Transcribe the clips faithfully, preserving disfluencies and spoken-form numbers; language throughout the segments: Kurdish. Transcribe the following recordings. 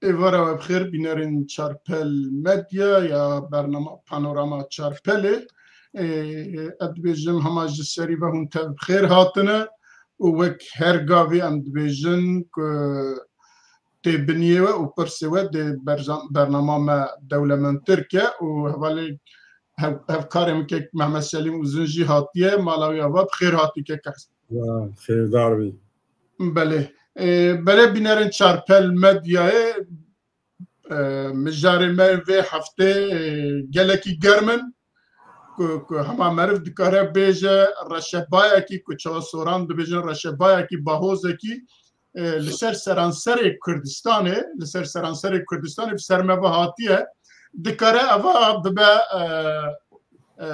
Êvara we bi xêr, bînerên Çarpel Medya ya bernama Panorama Çarpelê. Ê, ez dibêjim hema ji serî ve hûn tev bi xêr hatine û wek her gavê em dibêjin ku tê biniyê we û pirsê we dê berza-, bernama me dewlementtir ke û hevalê hev-, hevkarê min kek Mehmet Selîm Uzun jî hatiye, mala wî ava bi xêr hatî kek Ehsen. Ya, xêrdar bî. Belê. Ê, belê bînerên Çarpel Medyayê, e, mijarê me vê heftê, e, gelekî germ in, ku, ku hema meriv dikare bêje reşebayekî, ku çawa soran dibêjin reşebayekî, bahozekî, e, li ser seranserê Kurdistanê, li ser seranserê Kurdistanê bi ser me ve hatiye, dikare eva bibe, e, e,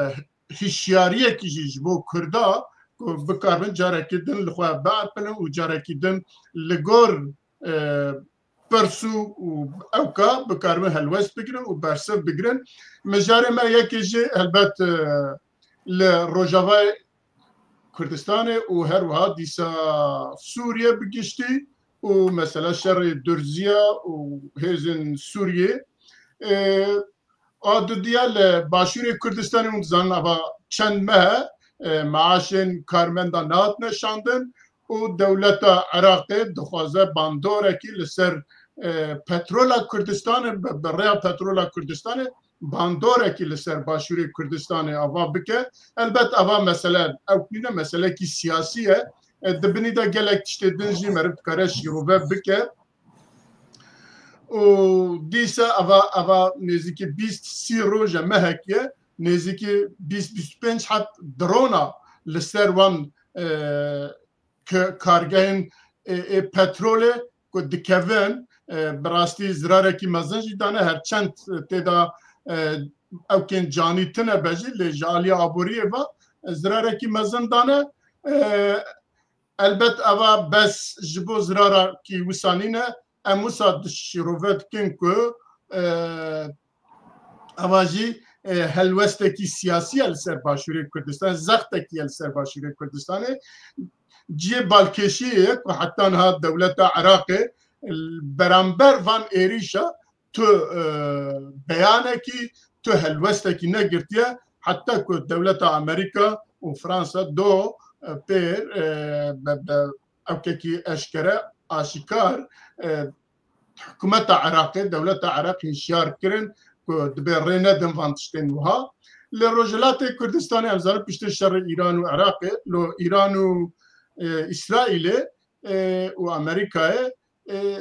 hişyariyekî jî ji bo Kurda, ku bikaribin carekî din li xwe biapilin û carekî din li gor, e, pirs û, û ewka bikaribin helwest bigirin û bersiv bigirin. Mijarê me yekê jî helbet, e, li Rojavayê Kurdistanê û her wiha dîsa Sûriye bi giştî û mesela şerê Durziya û hêzên Sûriyê. E, a dudiya li Başûrê Kurdistanê hûn dizanin ava çend meh e, maaşên karmenda nehatine şandin û dewleta Iraqê dixwaze bandorekî li ser, e, petrola Kurdistanê, bi, bi rêya petrola Kurdistanê bandorekî li ser Başûrê Kurdistanê ava bike. Elbet ava mesele ewk nîne, meselekî siyasî ye. E, di binî de gelek tiştê din jî meriv dikare şîrove bike. Û dîsa eva, eva nêzîkî bîst sî roj e, mehek e, nêzîkî bîst bîst û pênc heb drona li ser wan, e, ke-, kargehên, e, ê petrolê ku dikevin, e, bi rastî zirarekî mezin jî dane, her çend tê de, e, ewkên canî tune be jî, lê ji alî aboriyê ve, e, zirarekî mezin dane. E, elbet eva bes ji bo zirarekî wisa nîne, em wisa di şîrove dikin ku, e, eva jî, e, helwestekî siyasî ye li ser Başûrê Kurdistanê, zextekî ye li ser Başûrê Kurdistanê. Cihê balkêşiyê ye ku heta niha dewleta Iraqê beramber van êrîşa tu, e, beyanekî, tu helwestekî negirtiye, heta ku dewleta Amerîka û Fransa do, e, pêr, e, be, be, ewkekî eşkere, aşîkar, e, hikûmeta Iraqê, dewleta Iraqê hişyar kirin ku dibê rê nedin van tiştên wiha. Li Rojhilatê Kurdistanê em zanin piştî şerê Îran û Iraqê, lo Îran û, e, Îsraîlê, e, û Amerîkayê, e,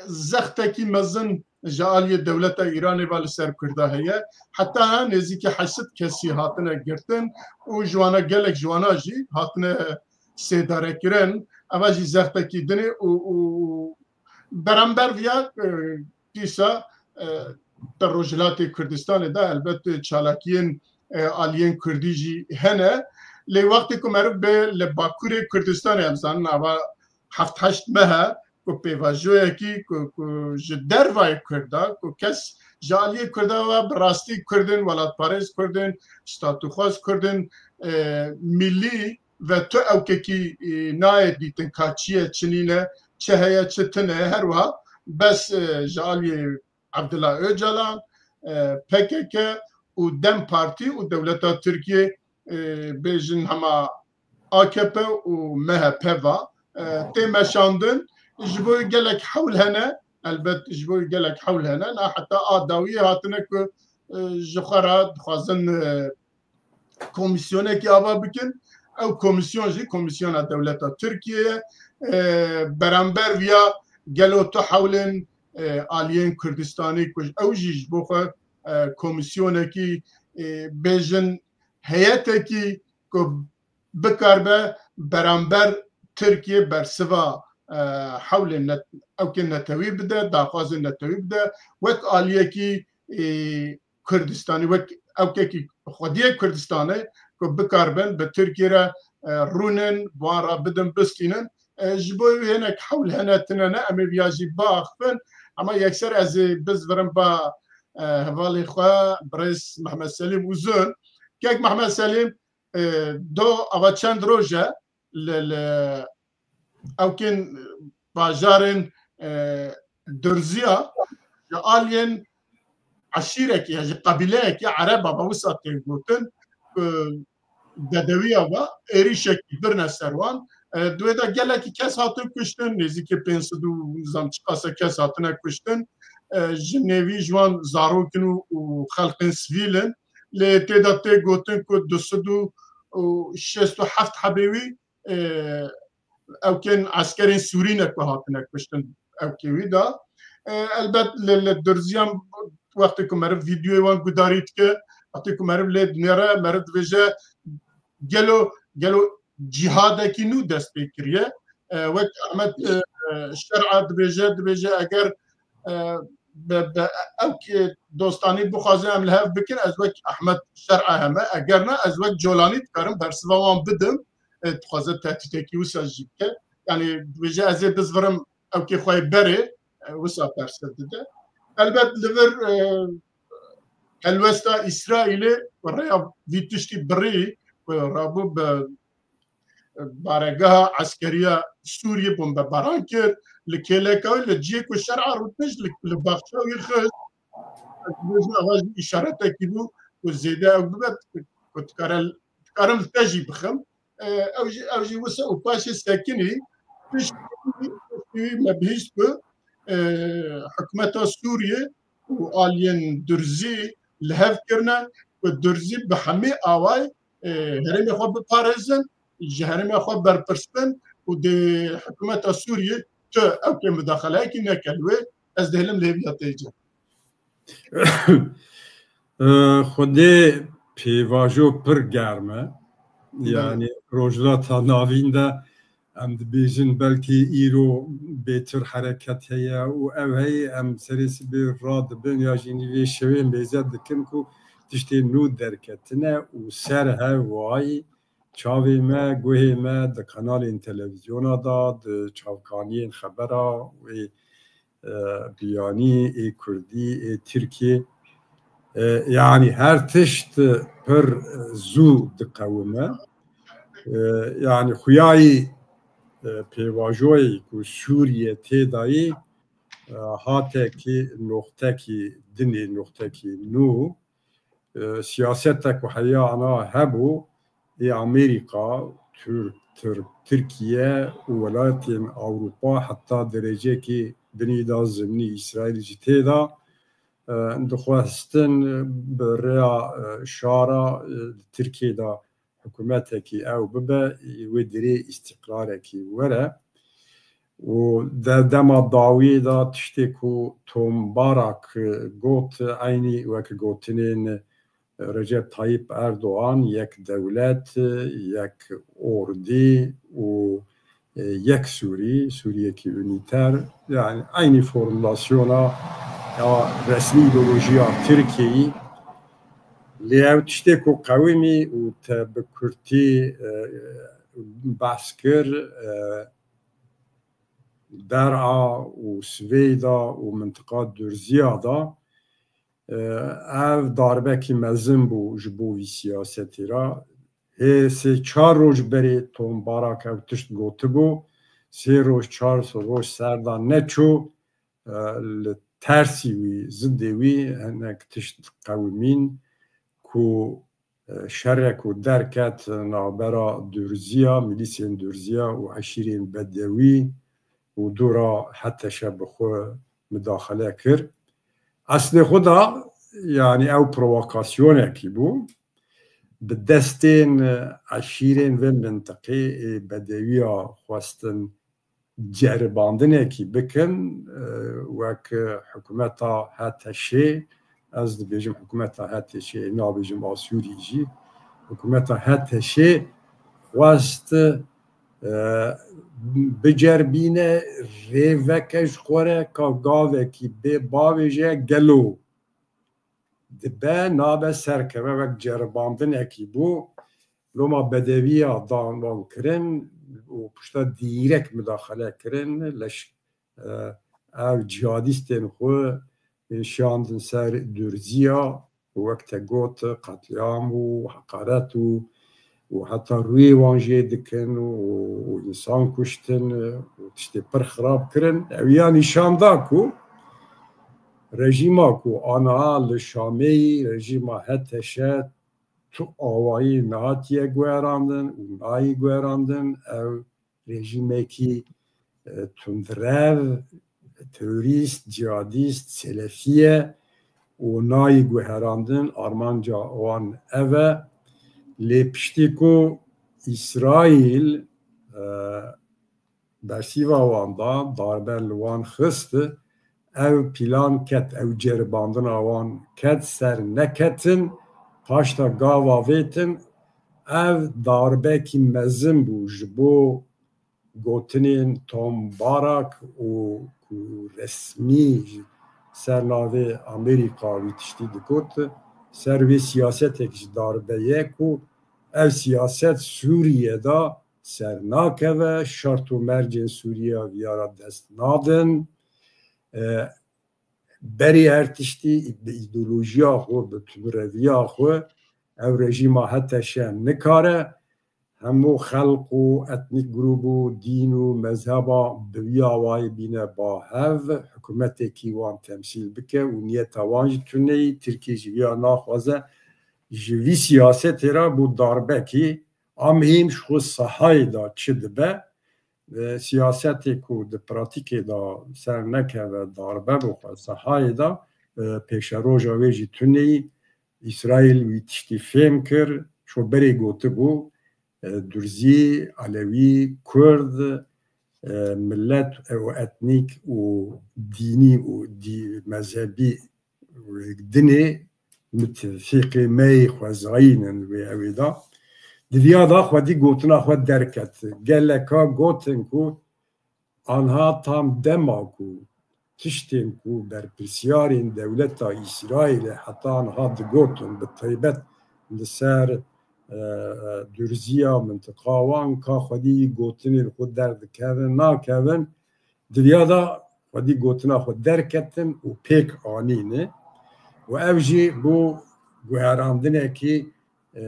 zextekî mezin ji aliyê dewleta Îranê ve li ser Kurda heye. Heta nêzîkî heşt sed kesî hatine girtin û ji wana gelek ji wana jî hatine sêdarekirin. Eva jî zextekî din e û, û beramber viya, e, dîsa, e, di Rojhilatê Kurdistanê de elbet çalakiyên, e, aliyên Kurdî jî hene. Lê wextê ku meriv bê li Bakurê Kurdistanê, em zanin ava heft heşt meh e ku pêvajoyekî ku, ku ji dervayê Kurda, ku kes ji aliyê Kurda ve bi rastî Kurdin, welatparêz Kurdin, statûxwaz Kurdin, e, milî ve tu ewkekî, e, nayê dîtin ka çi ye, çi nîne, çi heye, çi tune ye. Her wiha bes, e, ji aliyê Abdullah Ocalan, e, P K K û DEM Partî û dewleta Tirkiyê, e, bêjin hema A K P û M H P va, e, tê meşandin. Ji bo gelek hewl hene, elbet ji bo gelek hewl hene. Na heta a dawiyê hatine ku, e, ji xwe re dixwazin, e, komîsyonekî ava bikin. Ew komîsyon jî komîsyona dewleta Tirkiyê ye. E, beramber viya gelo tu hewlên, e, aliyên Kurdistanê ku ew jî ji bo xwe, e, komîsyonekî, e, bêjin heyetekî ku bikaribe beramber Tirkiyê bersiva, e, hewlên net-, ewkên netewî bide, daxwazên netewî bide, wek aliyekî, e, Kurdistanê, wek ewkekî xwediyê Kurdistanê ku bikaribin bi Tirkiyê re, e, rûnin, bi wan re bidin, bistînin. E, ji bo wê hinek hewl hene tune ne, em ê viya jî biaxivin. Ema yekser ez ê bizvirim ba, e, hevalê xwe, birêz Mehmet Selîm Uzun. Kek Mehmet Selîm, e, do ava çend roj e li, li ewkên bajarên, e, Durziya ji aliyên eşîrekî ya ji qebîleyekî ereba ve wisa tê gotin ku bedewiya ve êrîşekî birine ser wan. E, di wê de gelekî kes hatin kuştin, nêzîkî pênc sed û nizam çiqase kes hatine kuştin. E, ji nêvî ji wan zarok in û, û xelqên sivîl in. Lê tê de tê gotin ku du sed û şêst û heft hebê wî, e, ewkên eskerên Sûrî ne ku hatine kuştin ewkê wî de. E, elbet li, li Durziyan wextê ku meriv vîdeoyê wan gudarî dike, wextê ku meriv lê dinêre, meriv dibêje gelo, gelo cîhadekî nû dest pê kiriye. E, wek Ahmet, e, e, Şer'a dibêje, dibêje eger, e, bi, bi ew ki dostanî bixwaze em li hev bikin, ez wek Ahmet Şer'a heme, eger na ez wek Colanî dikarim bersiva wan bidim, e, dixwaze tehdîtekî wisa jî bike. Yani dibêje ez ê bizvirim ewkê xwe yê berê, e, wisa bersiv dide. Elbet li vir, e, helwesta Îsraîlê rêya vî tiştî birî, e, rabû bi baregeha eskeriya Sûriyê bombebaran kir. Li kêleka wî, li cihê ku Şer'a rûtmiş, li, li baxça wî xist. Ez dibêjim, eva jî îşaretekî bû ku zêde ew bibe, ku dikare, dikarim li te jî bixim. E, ew jî, ew jî wisa û paşê sekinî. Piştî, piştî wî me bihîst ku, e, hikûmeta Sûriyê û aliyên Durzî li hev kirine ku Durzî bi hemî awayî, e, herêmê xwe biparêzin, ji herêmê xwe berpirs bin û dê hikûmeta Sûriyê tu ewkê mudaxaleyekî neke li wê. Ez dihêlim lê hêviya te yê cem. Xwedê pêvajo pir germ e. Belê. Yani Rojhilata Navîn de em dibêjin belkî îro bêtir hereket heye û ew heyî em serê sibê radibin ya jî nîvê şewê mêze dikin ku tiştê nû derketine û ser hewayî çavê me, guhê me di kanalên televîzyona de, di çavkaniyên xebera wê, e, biyanî, ê kurdî, ê tirkî, e, yanî her tişt pir zû diqewime. E, yanî xuyayî, e, pêvajoyê ku Sûriye tê dayî, e, hatekî noxtekî dinê, noxtekî nû, e, siyaseta ku heya ana hebû, ê Amerîka, Tir-, Tir-, Tirkiye û welatên Ewropa heta derecekî dinî de zimnî Îsraîl jî tê de, e, dixwestin bi rêya, e, şara, e, li Tirkiyê de hikûmetekî ew bibe, wê dirê îstîqrarekî were. Û de-, dema dawiyê de tiştê ku Tom Barak got, eynî wek gotinên Recep Tayyip Erdoğan, yek dewlet, yek ordî û, e, yek Sûrî, Sûriyekî unîter, yani eynî formulasyona ya resmî îdeolojiya Tirkiyeyî. Lê ew tiştê ku qewimî û te bi kurtî, e, behs kir, e, Der'a û Siveyda û mintiqa Durziya da, e, ev darbekî mezin bû ji bo vî siyasetê re. Hê sê çar roj berê Tom Barak ev tişt gotibû, sê roj, çar roj ser da neçû, e, li tersî wî, zidê wî hinek tişt qewimîn ku, e, şerek û derket navbera Durziya, milîsên Durziya û eşîrên Bedewî û dûra Heteşe bi xwe mudaxele kir. Eslê xwe da, yanî ew provokasyonekî bû. Bi destên, e, eşîrên vê mintiqê ê Bedewiya xwestin ceribandinekî bikin, e, wek hikûmeta H T Şê, ez dibêjim hikûmeta H T Şê, nabêjim Asûrî jî, hikûmeta H T Şê xwest, e, biceribîne rêveke ji xwe re ka gavekî bê bavêje gelo dibe, nabe, serkeve, wek ceribandinekî bû. Loma Bedewiya dan wan kirin û pişta dîrek mudaxele kirin. Leş, e, ev cihadîstên xwe, e, şiyandin ser Durziya û wek te got, qetlîam û heqaret û, û heta rûyê wan jê dikin û, û însan kuştin û tiştê pir xirab kirin. Ew ya nîşan da ku rejîma ku aniha li Şamê yî, rejîma H T Ş, tu awayî nehatiye guherandin û nayî guherandin. Ew rejîmekî, e, tundrev, terorîst, cihadîst, selefî ye û nayî guherandin. Armanca wan ev e. Lê piştî ku Îsraîl, e, bersîva wan da, darbe li wan xist, ev plan ket, ew ceribandina wan ket ser neketin, paşta gava vêtin, ev darbekî mezin bû ji bo gotinên Tom Barak û ku resmî ji ser navê Amerîka wî tiştî digot, ser wê siyasetek ji darbe ye ku ev siyaset Sûriye de ser nakeve, şert û mercên Sûriye viya re dest nadin. E, berî her tiştî bi îdeolojiya xwe, bi tundreviya xwe ev rejîma H T Ş nikare hemû xelq û etnîk grûb û dîn û mezheba bi wî awayî bîne ba hev, hikûmetekî wan temsîl bike û niyeta wan jî tune yî. Tirkî ji vîya naxwaze. Ji vî siyasetê re bû darbekî, a muhîm ji xwe sahayê de çi dibe, e, siyasetê ku di pratîkê de ser nekeve, darbe bixwe sahayê de, e, pêşeroja wê jî tune yî. Îsraîl wî tiştî fêm kir, ji xwe berê gotibû, e, Durzî, Elewî, Kurd, e, milet û etnîk û dînî û dî-, mezhebî dinê mitifîqê me yê xwezayîn in wê ew ê de. Di viya de xwedî gotina xwe derket. Geleka gotin ku anha tam dema ku tiştên ku berpirsiyarên dewleta Îsraîlê heta anha digotin, bi taybet li ser, e, e, Durziya mintiqa wan ka xwedî gotinên xwe derdikevin, nakevin, di viya de xwedî gotina xwe derketin û pêk anîne û ev jî bû guherandinekî, e,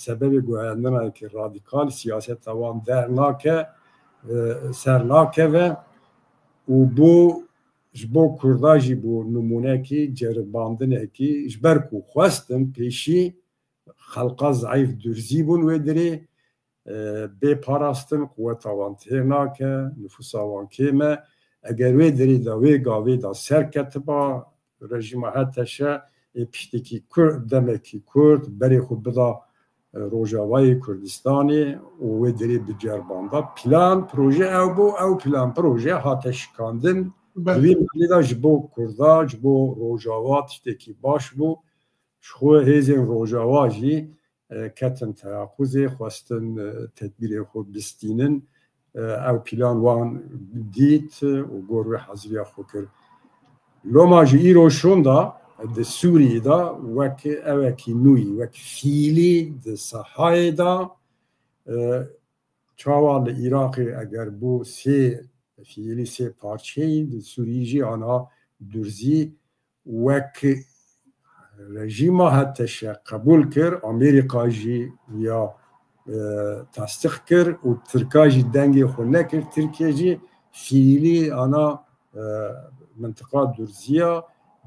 sebebê guherandinekî radîkal siyaseta wan dernake, e, ser nakeve û bû ji bo Kurda jî bû nimûnekî ceribandinekî, ji ber ku xwestin pêşî xelqa zayîf Durzî bûn wê dirê, e, bê parastin, quweta wan têr nake, nifûsa wan kêm e. Eger wê derê de, wê gavê de serketiba rejîma H T Ş, ê piştekî Kur-, demekî Kurd berê xwe bida, e, Rojavayê Kurdistanê û wê derê bicerbanda. Plan, proje ew bû, ew plan, proje hate şikandin. Belê. Di vî malî de ji bo Kurda, ji bo Rojava tiştekî baş bû. Ji xwe hêzên Rojava jî e, ketin teyaquzê, xwestin, e, tedbîrê xwe bistînin. E, ew plan wan dît û gor wê haziriya xwe kir. Loma ji îro şûn de di Sûriyê de wek ewekî nû yî, wek fîlî di sahayê de, e, çawa li Iraqê eger bû sê fîlî, sê parçeyî, di Sûriyê jî ana Durzî wek rejîma H T Ş qebûl kir, Amerîka jî ya, e, tasdîq kir û Tirka jî dengê xwe nekir. Tirkiye jî fîlî ana, e, mintiqa Durziya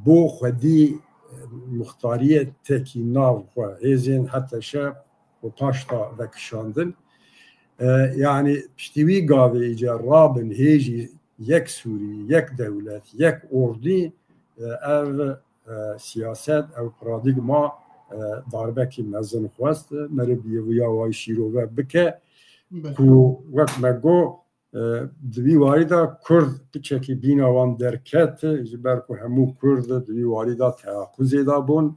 bo xwedî, e, muxtariyetekî nav xwe hêzên H T Ş û paşta vekişandin. E, yanî piştî wî gavê îcar rabin hêjî yek Sûrî, yek dewlet, yek ordî, e, ev, e, siyaset, ew paradîgma, e, darbekî mezin xwest. Meriv bi vîya wayî şîrove bike. Belê. Ku wek me got, e, di vî warî de Kurd piçekî bîna wan derket, ji ber ku hemû Kurd di vî warî de teyaquzê de bûn,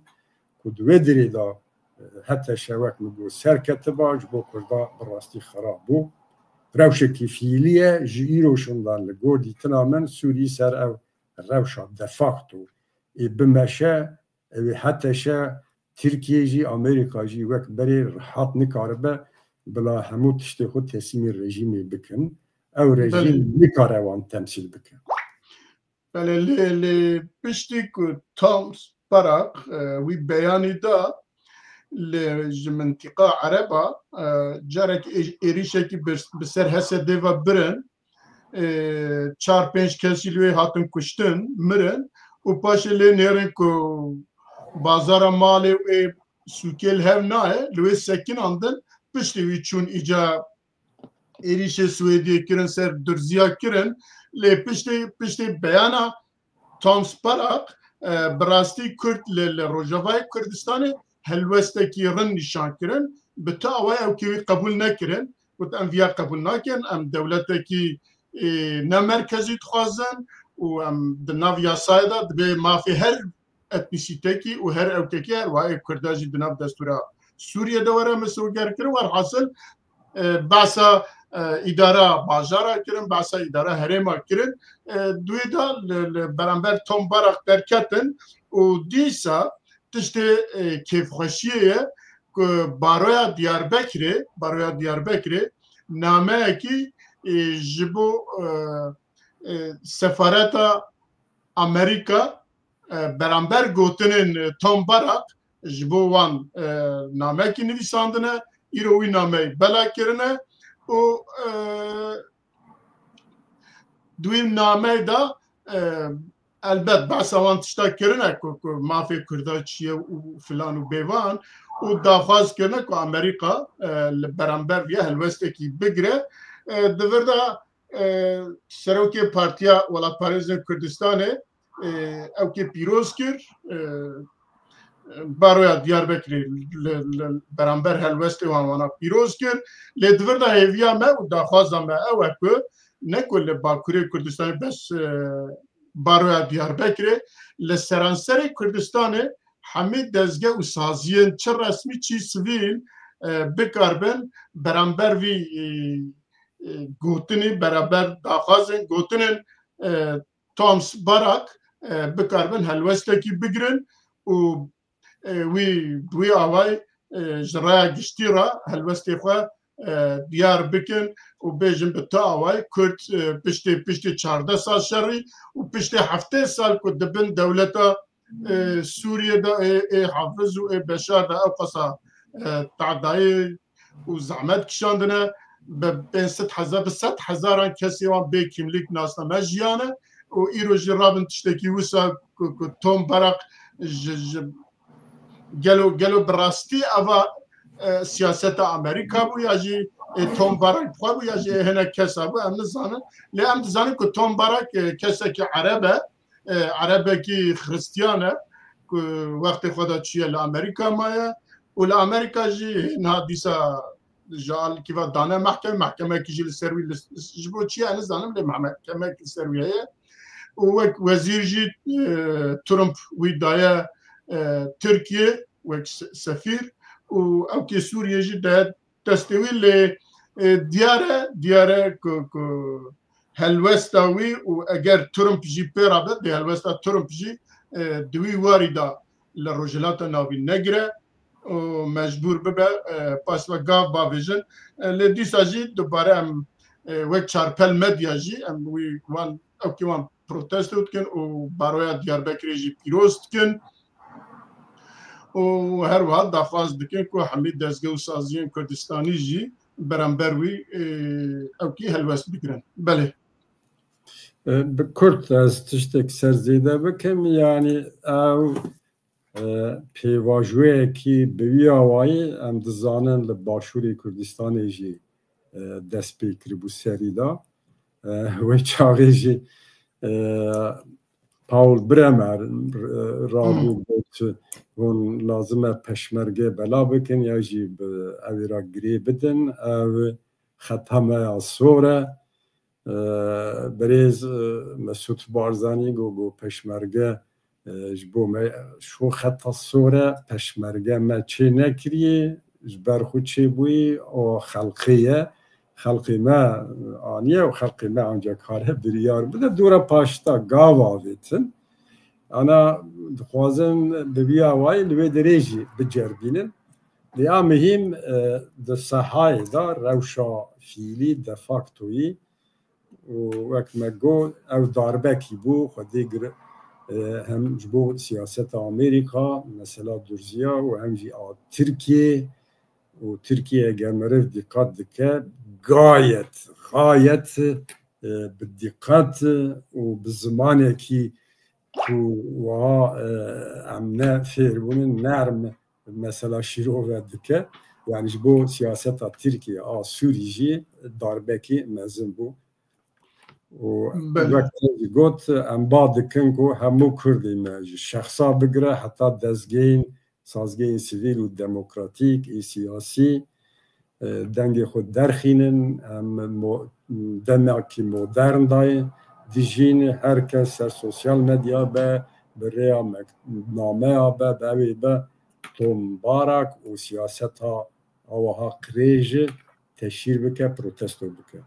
ku di wê dirê de, e, H T Ş wek min got serketiba, ji bo Kurda bi rastî xerab bû. Rewşekî fîlî ye, ji îro şûndan li gor dîtina min Sûrî ser ew rewşa de facto ê bimeşe, ew ê H T Ş, Tirkiye jî, Amerîka jî wek berê rihat nikaribe bila hemû tiştê xwe teslîmê rejîmê bikin. Ew rejîm Belê. nikare wan temsîl bike. Belê, lê, lê piştî ku Tom Barak, e, wî beyanî da, li, ji mintiqa Ereba, e, carek ê-, êrîşekî bi, bi ser H S D ve birin, e, çar pênc kes jî li wê hatin kuştin, mirin û paşê lê nêrin ku bazara malê û ê sûkê li hev nayê, li wê sekinandin, piştî wî çûn îca êrîşê Swêdiyê kirin ser Durziya kirin, lê piştê, piştê beyana Tom Sparak, e, bi rastî Kurd li, li Rojavayê Kurdistanê helwestekî rind nîşan kirin. Bi tu awayî ew kê wî qebûl nekirin. Got, em viya qebûl nakin, em dewletekî, e, ne merkezî dixwazin û em di nav yasayê de dibê mafê her etnîsîtekî û her ewkekî, her wayê Kurda jî di nav destûra Sûriyê de were misogerkirin. Werhasil, e, behsa, e, îdara bajara kirin, behsa îdara herêma kirin. E, di wê de li, li beramber Tom Barak derketin û dîsa tiştê, e, kêfxweşiyê ye ku baroya Diyarbekirê, baroya Diyarbekirê nameyekî, e, ji bo, e, e, sefareta Amerîka, e, beramber gotinên, e, Tom Barak ji bo wan, e, namekî nivîsandine, îro wî nameyê bela kirine û, e, di wî nameyê de, e, elbet behsa wan tişta kirine ku, ku mafê Kurda çi ye û filan û bêvan û daxwaz kirine ku Amerîka, e, li beramber viya helwestekî bigire. E, di vir de e, serokê Partiya Welatparêzên Kurdistanê, e, ew kê pîroz kir, e, baroya Diyarbekirê li, li beramber helwestê wan wana pîroz kir. Lê di vir de hêviya me û daxwaza me ew e ku ne ku li Bakurê Kurdistanê bes, e, baroya Diyarbekirê, li seranserê Kurdistanê hemî dezge û saziyên çi resmî çi sivîl, e, bikaribin beramber vî, e, e, gotinê, beraber daxwazên gotinên, e, Tom Barak, e, bikaribin helwestekî bigirin û, e, wî, wî awayî, e, ji raya giştî re helwestê xwe, e, diyar bikin û bêjin bi tu awayî Kurd, e, piştê, piştê çardeh sal şerî û piştê heftê sal ku di bin dewleta, e, Sûriyê de ê, ê Hafiz û ê Beşar de ew qasa, e, tadayê û zehmet kişandine, bi pênc sed hezar, bi sed hezaran kesê wan bê kimlîk nasname jiyane û îro jî rabin tiştekî wisa ku, ku Tom Barak ji, ji gelo, gelo bi rastî eva, e, siyaseta Amerîka bû ya jî, e, Tom Barak bi xwe bû ya jî, e, hinek kesa bû, em nizanin. Lê em dizanin ku Tom Barak, e, kesekî Ereb e, e, Erebekî Xristiyan e ku wextê xwe de çûye li Amerîka maye û li Amerîka jî niha dîsa ji alkî ve dane mehkeme, mehkemekî jî li ser wî li, ji bo çi ye nizanim lê mehkemekî li ser wî heye û wek wezîr jî, e, Trump wî daye, e, Tirkiye wek se-, sefîr û ew kê Sûriye jî daye destê wî lê, e, diyar e, diyar e ku, ku helwesta wî û eger Trump jî pê re be, dê helwesta Trump jî, e, di wî warî de li Rojhilata Navîn negire û mecbûr bibe, e, paşve gav bavêjin. E, lê dîsa jî dubare em, e, wek çarpel medya jî em wî wan, ewkî wan protesto dikin û baroya Diyarbekirê jî pîroz dikin. û her wiha daxwaz dikin ku hemî dezge û saziyên Kurdistanî jî beramber wî, e, ewkî helwest bigirin. Belê. E, bi kurt ez tiştek ser zêde bikim, yanî ew, e, pêvajoyekî bi wî awayî em dizanin li Başûrê Kurdistanê jî, e, dest pê kiribû serî de. E, wê çaxê jî, e, Paul Bremer, e, rabû Hmm. got, hûn lazim e peşmerge bela bikin ya jî bi ew ê re girê bidin. Ew xeta me ya sor e. E, birêz, e, Mesûd Barzanî got, got peşmerge, e, ji bo me şo xeta sor e, peşmerge me çê nekiriye, ji ber xwe çêbûyî, o xelqê ye. Xelqê me aniye û xelqê me ancak kare biryar bide. Dora paşta gav avêtin. Ana dixwazin bi vî awayî li wê derê jî biceribînin. Lê a mihîm, e, di sehayê de rewşa fiîlî de factoyî û wek me got, ew darbekî bû, Xwedê gir-, e, hem ji bo siyaseta Amerîka, mesela Durziya û hem jî a Tirkiyê û Tirkiye eger meriv dîqat dike, gayet, gayet, e, bi dîqat û bi zimanekî ku wiha, e, em ne fêr bûnin, nerm mesela şîrove dike. Yani ji bo siyaseta Tirkiye a Sûrî jî darbekî mezin bû. Û Belê. Wek te jî got, em ba dikin ku hemû Kurdê me ji şexsa bigire heta dezgehên, sazgehên sivîl û demokratîk ê siyasî, e, dengê xwe derxînin, em mo-, demekî modern dayê dijîn, her kes ser sosyal medya be, bi rêya mek-, nameya be, be wê be, Tom Barak û siyaseta awaha qirêj teşhîr bike, protesto bike.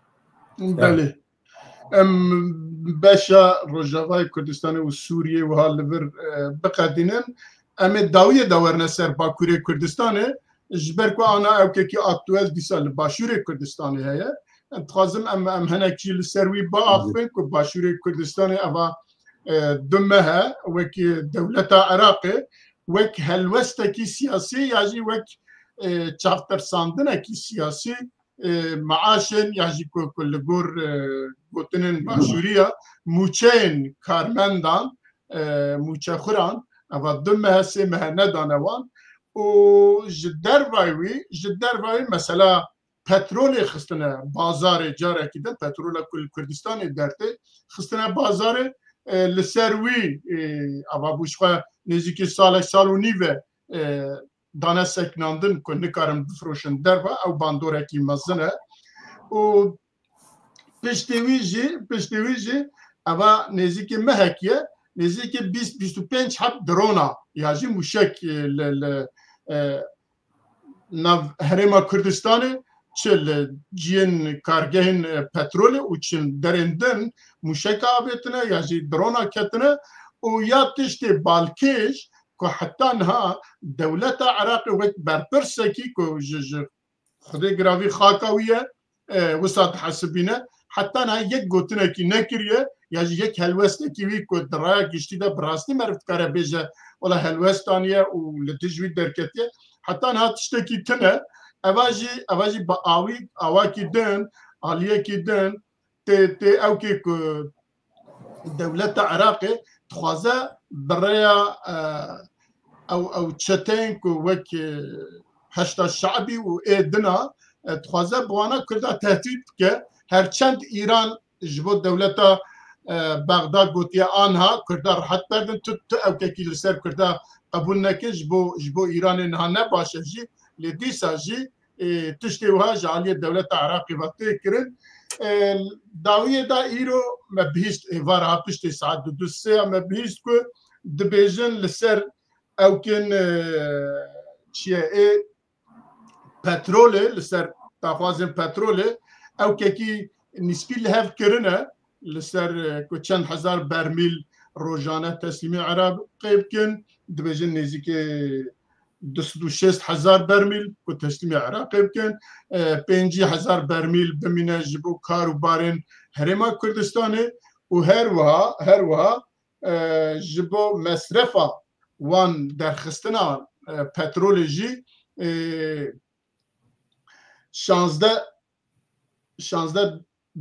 Belê. Em beşa Rojavayê Kurdistanê û Sûriyê wiha li vir, e, biqedînin. Em ê dawiyê de werine ser Bakurê Kurdistanê, ji ber ku ana ewkekî aktuel dîsa li Başûrê Kurdistanê heye. Em dixwazim em, em hinek jî li ser wî biaxivin ku Başûrê Kurdistanê eva, e, du meh e, wekî dewleta Iraqê, wek helwestekî siyasî ya jî wek, e, çavtersandinekî siyasî, e, maaşên ya jî ku, ku li gor, e, gotinên başûriya mûçeyên karmendan, e, mûçexuran, eva du mehe, sê mehe nedane wan û ji dervayî wî, ji dervayî mesela petrolê xistine bazarê, carekî din petrola ku li Kurdistanê dertê xistine bazarê, e, li ser wî, e, eva bû ji xwe nêzîkî salek, sal û nîv e, e, dane seknandin ku nikarin bifroşin derve, ew bandorekî mezin e. Û piştî wî jî, piştî wî jî eva nêzîkî mehekî ye, nêzîkî bîst, bîst û pênc heb drona ya jî mûşek, e, li, li, e, nav herêma Kurdistanê, çi li ciyên kargehên, e, petrolê û çi derên din mûşeka avêtine ya jî drona ketine û ya tiştê balkêş ku heta niha dewleta Iraqê wek berpirsekî ku ji, ji Xwedê giravî xaka wî ye, e, wisa dihesibîne. Heta niha yek gotinekî nekiriye, ya jî yek helwestekî wî ku di raya giştî de bi rastî meriv dikare bêje, wela helwest aniye û li dij wî derketiye. Heta niha tiştekî tune. Eva jî, eva jî bi awî, awakî din, aliyekî din, tê, tê ewkê ku dewleta Iraqê dixwaze bi rêya, e, ew, ew çeteyên ku wek, e, Heşda Şe'bî û ê dina, e, dixwaze bi wana Kurda tehdît bike. Her çend Îran ji bo dewleta, e, Bexda gotiye anha Kurda rihet berdin, tu, tu ewkekî li ser Kurda qebûl nekin, ji bo, ji bo Îranê niha ne baş e jî, lê dîsa jî, e, tiştê wiha ji aliyê dewleta Iraqê ve tê kirin. E, dawiyê de îro me bihîst, êvara piştê saet du, du sê ya me bihîst ku dibêjin li ser ewkên, e, çi ye, ê petrolê, li ser daxwazên petrolê ewkekî nîspî li hev kirine, li ser, e, ku çend hezar bermîl rojane teslîmê Iraqê bikin, dibêjin nêzîkê du sed û şêst hezar bermîl ku teslîmê Iraqê bikin, e, pêncî hezar bermîl bimîne ji bo kar û barên Herêma Kurdistanê û her wiha, her wiha, e, ji bo mesrefa wan derxistina, e, petrolê jî, e, şazdeh, şazdeh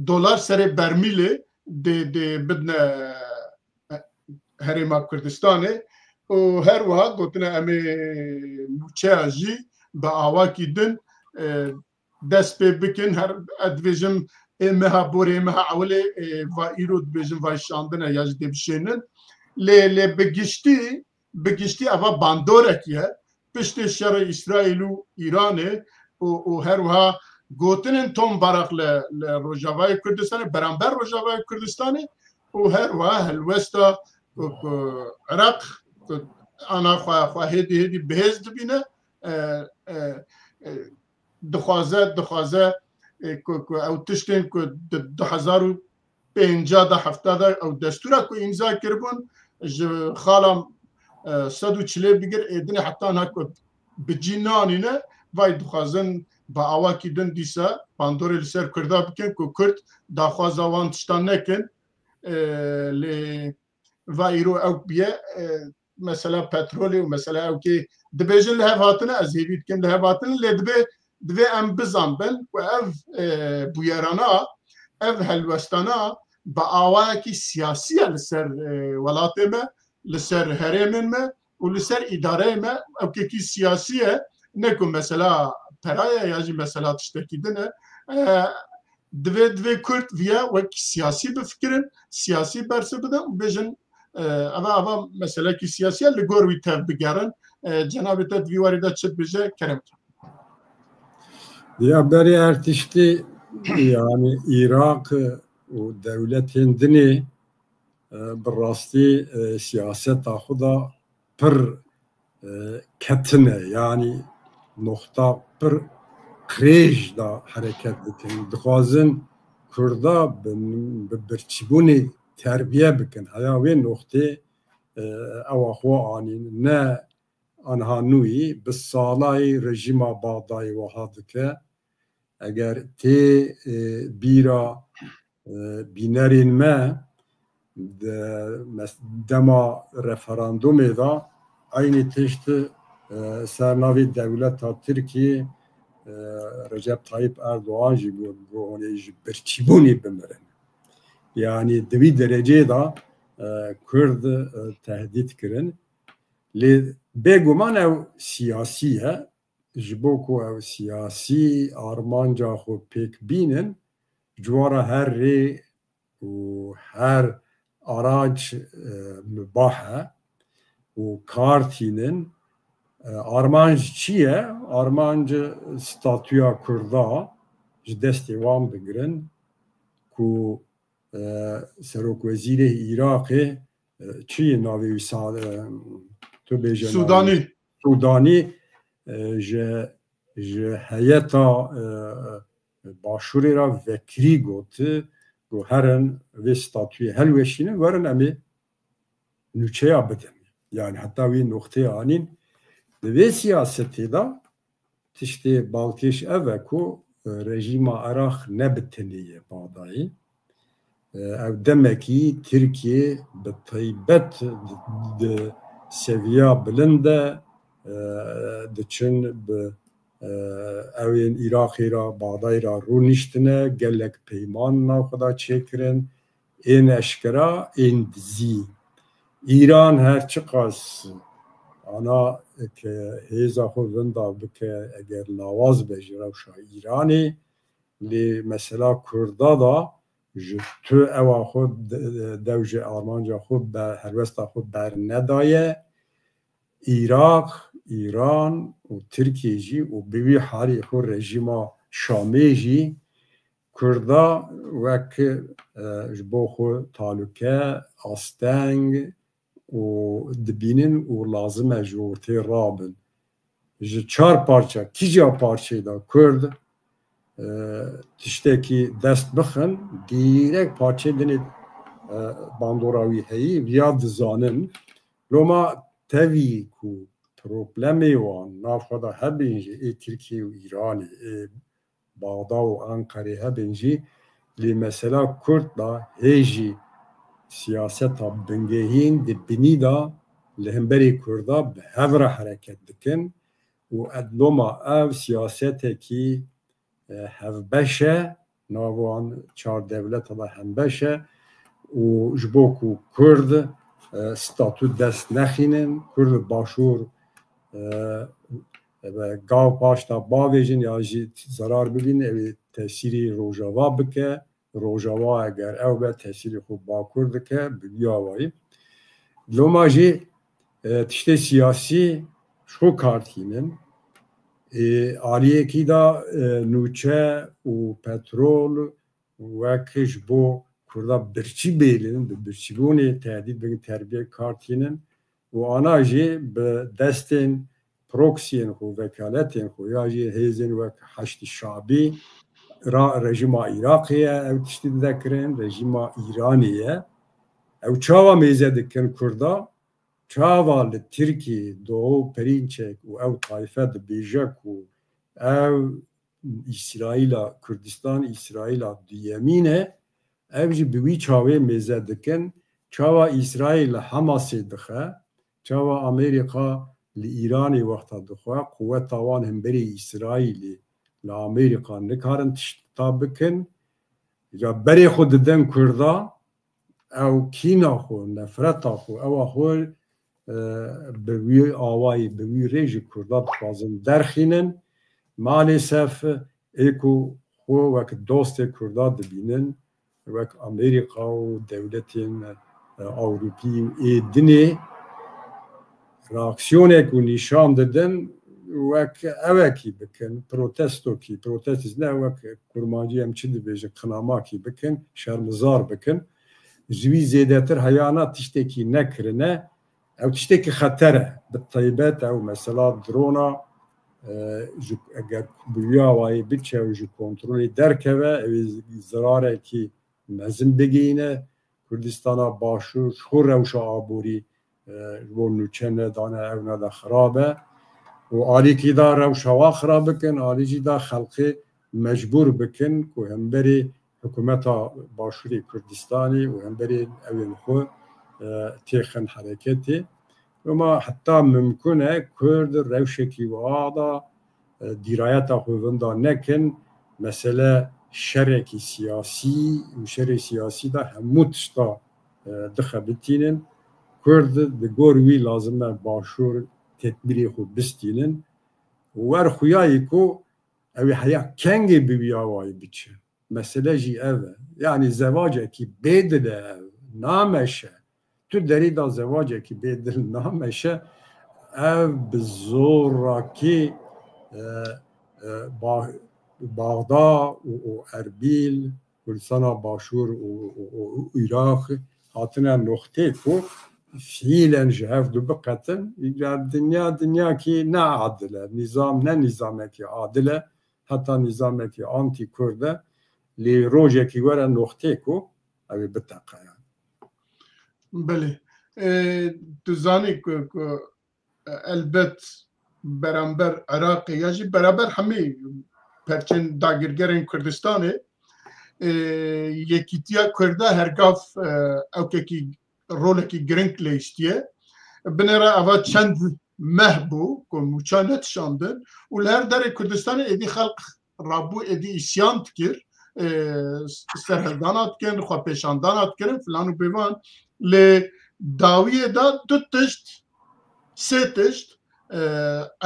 dolar serê bermîlê dê, dê bidne, e, Herêma Kurdistanê û her wiha gotine em ê mûçeya jî bi awakî din, e, dest pê bikin. Her, ez dibêjim ê meha borê, ê meha ewilê, e, va îro dibêjim vayşandine ya jî dê bişênin. Lê, lê bi giştî, bi giştî eva bandorek ye. Piştê şerê Îsraîl û Îranê û, û her wiha gotinên Tom Barak li, li Rojavayê Kurdistanê, beramber Rojavayê Kurdistanê û her wiha helwesta ku, ku Iraq, ku ana xwe, xwe hêdî hêdî bihêz dibîne, e, e, e, dixwaze, dixwaze, e, ku, ku ew tiştên ku di du hezar û pêncah de, hefta de ew destûra ku îmza kiribûn, ji xala, e, sed û çilê bigir ê dinê heta niha ku bi cî nanîne, vay dixwazin bi awakî din dîsa bandorê li ser Kurda bikin ku Kurd daxwaza wan tiştan nekin. E, lê va îro ew biye, e, mesela petrolê û mesela ewkê dibêjin li hev hatine, ez hêvî dikim li hev hatine, lê dibê, divê em bizanbin ku ev, e, bûyerana, ev helwestana bi awayekî siyasî ye li ser, e, welatê me, li ser herêmên me û li ser îdareyê me, ewkekî siyasî ye, ne ku mesela pera ye ya jî mesela tiştekî din e. E, divê, divê Kurd viya wek siyasî bifikirin, siyasî bersiv bidin û bêjin, e, eva, eva meselekî siyasî ye, li gor wî tev bigerin. E, cenabê te di vî warî de çi dibêje, kerem ke. Ya berê her tiştî, yani Iraq û dewletên dinê, e, bi rastî, e, siyaseta xwe de pir, e, ketine, yani noxta pir qirêj de hereket dikin. Dixwazin Kurda bi, bi birçîbûnê terbiye bikin. Heya wê noxtê, e, ewa xwe anîn. Ne anha nûyî, bi salayî rejîma Baxdayê wiha dike. Eger tê, e, bîra, e, bînerên me de, mes-, dema referandumê de eynî tişt, e, ser navê dewleta Tirkiyê, e, Recep Tayyip Erdoğan jî got, got hûn ê ji birçîbûnê bimirin. Yani di vî dereceyê de, e, Kurd, e, tehdît kirin. Lê bêguman ew siyasî ye. Ji bo ku ew siyasî armanca xwe pêk bînin, ji wan re her rê û her arac, e, mibah e û kar tînin. E, armanc çi ye? Armanc statûya Kurda ji destê wan bigirin ku, e, serokwezîrê Iraqê, e, çi ye navê wî sa-, e, tu bêje navê wî? Sudanî. Sudanî, e, ji, ji heyeta, e, Başûrê re vekirî got, got herin vê statûyê helweşînin, werin em ê nûçeya bidin. Yani heta wî noxteyê anîn. Di vê siyasetê de tiştê balkêş ev e ku, e, rejîma Iraq ne bi tenê ye Baxdayê. E, ew demekî Tirkiye bi taybet di, di seviya bilind de, e, diçin bi, e, ew ên Iraqê re, Baxdayê re rûniştine, gelek peyman nav xwe de çêkirin, ên eşkera, ên dizî. Îran her çiqas ana ke hêza xwe vinda bike, eger lawaz be ji rewşa Îranê, lê mesela Kurda da ji tu ewa xwe de-, dew ji armanca xwe be-, helwesta xwe bernedaye. Iraq, Îran û Tirkiye jî û bi wî halî xwe rejîma Şamê jî Kurda wek, e, ji bo xwe talûke, asteng û dibînin û lazim e ji ortê rabin. Ji çar parça, kîja parçeyê de Kurd, e, tiştekî dest bixin, dîrek parçeyê dinê, e, bandora wî heyî, viya dizanin. Loma tevî ku problemê wan nav xwe de hebin jî, ê Tirkiye û Îranê, ê Baxda û Anqerê hebin jî, lê mesela Kurd da hê jî siyaseta bingehîn di binî de li hemberî Kurda bi hev re hereket dikin û edloma ev siyasetekî, e, hevbeş e, nav wan çar dewleta de hembeş e û ji bo ku Kurd, e, statû dest nexînin, Kurd û Başûr, e, e, gav paş da bavêjin ya jî zarar bibînin, ew ê tesîrî Rojava bike. Rojava eger ew be, tesîrê xwe Bakur dike, bi vî awayî. Loma jî, e, tiştê siyasî ji xwe kar tînin. Ê, aliyekî de, e, nûçe û petrol wek ji bo Kurda birçî bêlin, bi birçîbûnê tehdît bikin, terbiyê kar tînin û ana jî bi destên proxyên xwe, vekaletên xwe ya jî hêzên wek Heşdî Şabî ra rejîma Iraqê ye, ew tiştî dide kirin, rejîma Îranê ye. Ew çawa mêze dikin Kurda? Çawa li Tirkiyê Doğu Perinçek û ew tayfe dibêje ku ew Îsraîla Kurdistan, Îsraîla duyemîn e, ev jî bi wî çawê mêze dikin. Çawa Îsraîl li Hamasê dixe, çawa Amerîka li Îranê wexta dixwe, quweta wan hemberî Îsraîlê li Amerîka nikarin tişta bikin, ya berê xwe didin Kurda, ew kîna xwe, nefreta xwe, ewa xwe, e, bi wî awayî, bi wî rê ji Kurda dixwazin derxînin. Malêsef ê ku xwe wek dostê Kurda dibînin, wek Amerîka û dewletên, e, Ewropî û ê dinê reaksiyonekî nîşan didin, wek ewekî bikin, protestokî, protest ne wek kurmancî em çi dibêjin, qinamakî bikin, şermizar bikin. Ji wî zêdetir heyana tiştekî nekirine, ew tiştekî xeter e. Bi taybet ew mesela drona, e, ji, eger bi wî awayî biçe û ji kontrolê derkeve, ew ê zirarekî mezin bigihîne Kurdistana Başûr, ji xwe rewşa aborî, e, ji bo nûçe nedane, ew neda xirab e. Û alîkî da rewşa wa xirab bikin, alî jî da xelkê mecbûr bikin ku hemberî hikûmeta Başûrê Kurdistanê û hemberî ewên xwe, e, têxin hereketê. Loma heta mimkun e Kurd rewşekî wiha da, e, dîrayeta xwe winda nekin, mesele şerekî siyasî û şerê siyasî de hemû tişta, e, dixebitînin. Kurd di gor wî lazim e Başûr tedbîrê xwe bistînin. Wer xuyayî ku ew ê heya kengê bi wî awayî biçe. Mesele jî ev e. Yanî zewacekî bêdil e ev. Nameşe. Tu derî da zewacekî bêdil nameşe. Ev bi zorakî, e, e, Ba-, Baxda û, û Erbîl, Kurdistana Başûr û, û, û, û Îraq hatine noxtê ku fiîlen ji hev du biqetin. Ya dinya, dinyakî ne adil e. Nîzam ne nîzamekî adil e. Heta nîzamekî antî-Kurd e, lê rojekî were noxtê ku ew ê biteqe yani. Belê. E, tu zanî ku, ku, e, elbet beramber Iraqê ya jî beraber hemî perçên dagirgerên Kurdistanê, e, yekîtiya Kurda hergav, e, ewkekî rolekî giring lêştiye. Binêre eva çend meh bû ku mûça netişandin û li her derê Kurdistanê êdî xelq rabû, êdî îsyan dikir, e, serhildana dikin, xwepêşandana dikirin filan û bêvan. Lê dawiyê de du tişt, sê tişt, e,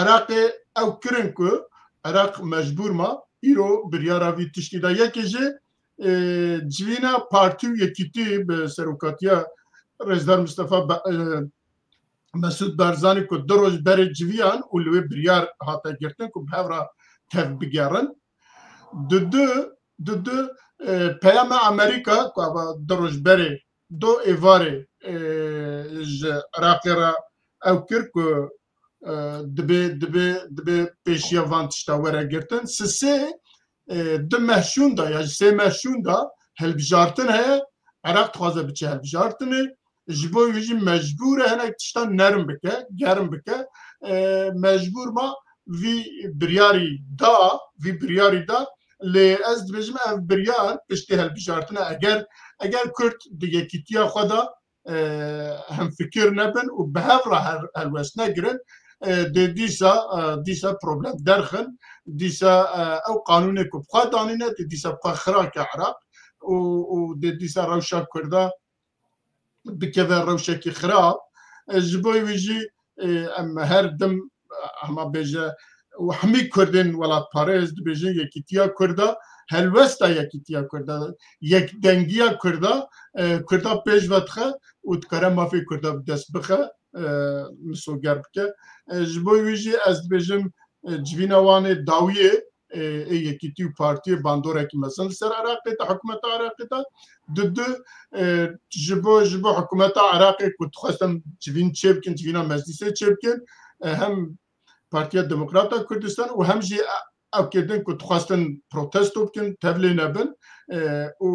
Iraqê ew kirin ku Iraq mecbûr ma îro biryara vî tiştî de. Yekê jî, e, civîna partî û yekîtî bi serokatiya Rêzdar Mistefa Be-, e, Mesûd Barzanî ku du roj berê civiyan û li wê biryar hate girtin ku bi hev re tev bigerin. Di du, di du, e, peyama Amerîka ku ava du roj berê, du êvarê, e, ji Iraqê re ew kir ku, e, dibê, dibê, dibê pêşiya van tişta were girtin. Sisê, e, du meh şûn da ya ji sê meh şûn da hilbijartin heye. Iraq dixwaze biçe hilbijartinê. Ji bo wî jî mecbûr e hinek tiştan nerm bike, germ bike. E, mecbûr ma vî biryarî da, vî biryarî da. Lê ez dibêjim ev biryar piştî hilbijartine eger, eger Kurd di yekîtiya xwe de, e, hemfikir nebin û bi hev re her, helwest negirin, e, dê dîsa, e, dîsa problem derxin, dîsa, e, ew qanûnê ku bi xwe danîne, dê dîsa bi xwe xira ke Iraq û, û dê dîsa rewşa Kurda bikeve rewşekî xirab. E, ji bo wî jî, e, em her dim, e, hema bêje, û hemî Kurdên welatparêz dibêjin yekîtiya Kurda, helwesta yekîtiya Kurda, yekdengiya Kurda, e, Kurda pêş ve dixe û dikare mafê Kurda bi dest bixe, e, misoger bike. E, ji bo wî jî ez dibêjim, e, civîna wan ê dawiyê, e, ê yekîtî û partiyê bandorekî mezin li ser Iraqê de, hikûmeta Iraqê de. Di du, e, ji bo, ji bo hikûmeta Iraqê ku dixwestin civîn çêbikin, civîna meclîsê çêbikin, e, hem Partiya Demokrata Kurdistan û hem jî ew kirdin ku dixwestin protesto bikin, tevlê nebin, e, û,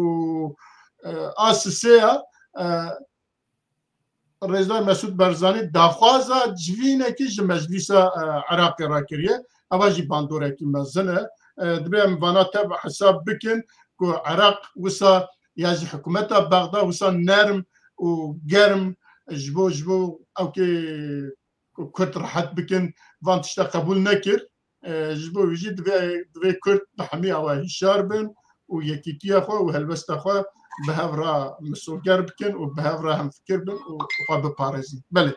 e, a sisê ya, e, Rêzdar Mesûd Barzanî daxwaza civînekî ji Meclîsa, e, Iraqê re kiriye. Eva jî bandorekî mezin e. E, divê em vana tev hesab bikin ku Iraq wisa ya ji hikûmeta Bexda wisa nerm, û germ ji bo, ji bo ew kê ku Kurd rehet bikin, van tişta qebûl nekir. E, ji bo wî jî divê, divê Kurd bi hemî awa hişyar bin û yekîtiya xwe û helwesta xwe bi hev re misoger bikin û bi hev re hemfikir bin û xwe biparêzin. Belê.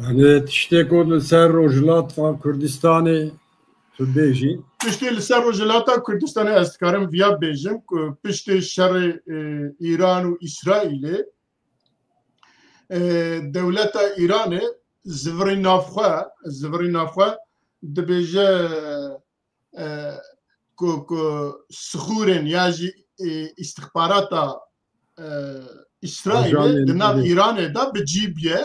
Yanî tiştê ku li ser Rojhilata Kurdistanê tu bêjî? Tiştê li ser Rojhilata Kurdistanê ez dikarim viya bêjim ku piştê şerê, e, Îran û Îsraîlê, e, dewleta Îranê zivirî navxwe, zivirî navxwe dibêje, e, ku, ku sixûrên ya jî, e, îstixbarata, e, Îsraîlê di nav Îranê de bi cî bûye.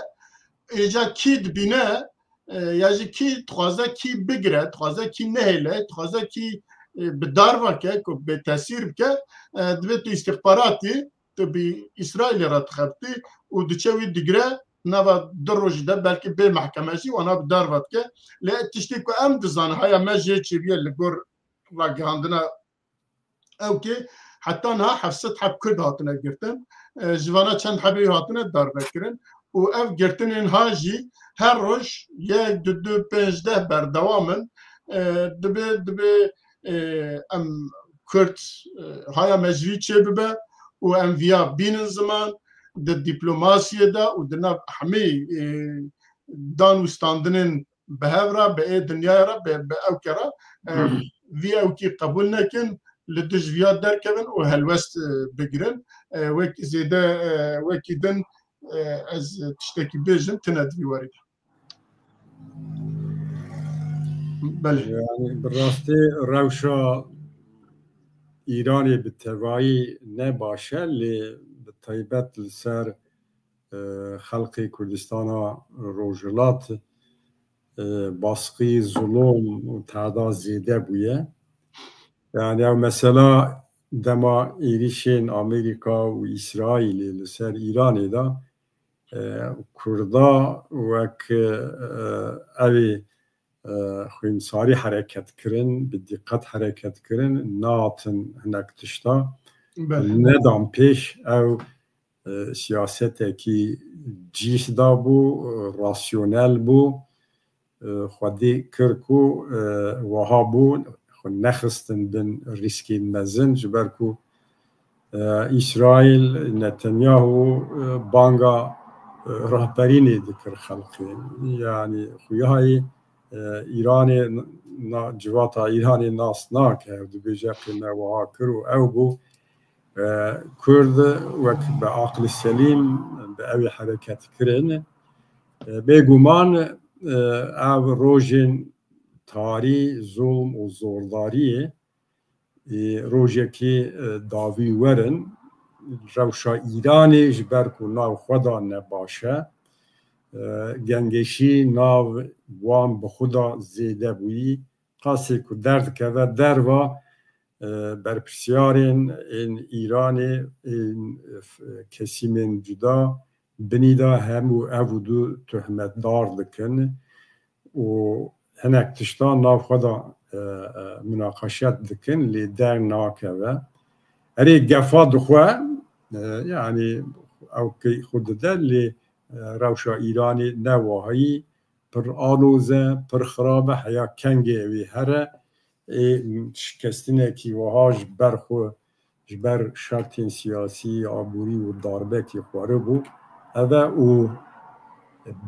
Êca kî dibîne, e, ya jî kî dixwaze kî bigire, dixwaze kî nehêle, dixwaze kî, e, bi dar vake, ku bê tesîr bike, e, divê tu îstixbaratî tu bi Îsraîlê re dixebitî û diçe wî digire, nava du rojî de belkî bê mehkeme jî wana bi dar ve dike. Lê tiştê ku em dizanin, haya me jê çêbûye li gor ragihandina ew kê, heta niha heft sed heb Kurd hatine girtin. E, ji vana çend hebê hatine darvekirin û ev girtinên ha jî her roj yek, du, du, pênc, deh berdewam in. E, dibe, dibe, e, em Kurd, e, haya me ji vî çê bibe û em viya bînin ziman di dîplomasiyê de û di nav hemî, e, dan û standinên bi hev re, bi ê dinyayê re, bi, bi ew ke re, e, vî ewkî qebûl nekin, li dij viya derkevin û helwest, e, bigirin. E, wek zêde, e, wekî din, e, ez tiştekî bêjim, tine di vî warî de. Belê. Yani, bi rastî rewşa Îranê bi tevayî ne baş e, lê bi taybet li ser, e, xelkê Kurdistana Rojhilat, e, baskî, zulum û tehda zêde bûye. Yani ew mesela dema êrîşên Amerîka û Îsraîlê li ser Îranê de, e, Kurda wek, e, ew ê, e, xwînsarî hereket kirin, bi dîqet hereket kirin, nehatin hinek tişta. Belê. Nedan pêş, ew, e, siyasetekî cîs da bû, e, rasyonel bû, e, xwedî kir ku, e, wiha bû, xwe nexistin bin rîskên mezin, ji ber ku, e, Îsraîl, Netanyahu, e, banga, e, rahberînê dikir xelkê. Yanî xuyayê, e, Îranê na-, civata Îranê nas nake, ew dibêje qî me wiha kir û ew bû. E, Kurd wek bi aqlî selîm bi ew ê hereket kirin. E, bêguman, e, ev rojên tarî, zulm û zordariyê, e, rojekê, e, dawî werin. Rewşa Îranê ji ber ku nav xwe da ne baş e. E, gengeşî nav wan bi xwe da zêde bûyî. Qasê ku derdikeve derva, e, berpirsiyarên ên Îranê, ên, e, f-, kesîmên cuda binî de hemû ev û du tuhmetdar dikin û hinek tiştan nav xwe de, e, e, munaqeşet dikin, lê dernakeve. Erê, gefa dixwe, e, yanî ew key xwe dide, lê, e, rewşa Îranê ne wahayî, pir aloz e, pir xirab e, heya kengê ew ê here, ê şikestinekî wiha ji ber xwe, ji ber şertên siyasî, aborî û darbekî xwaribû. Ev e û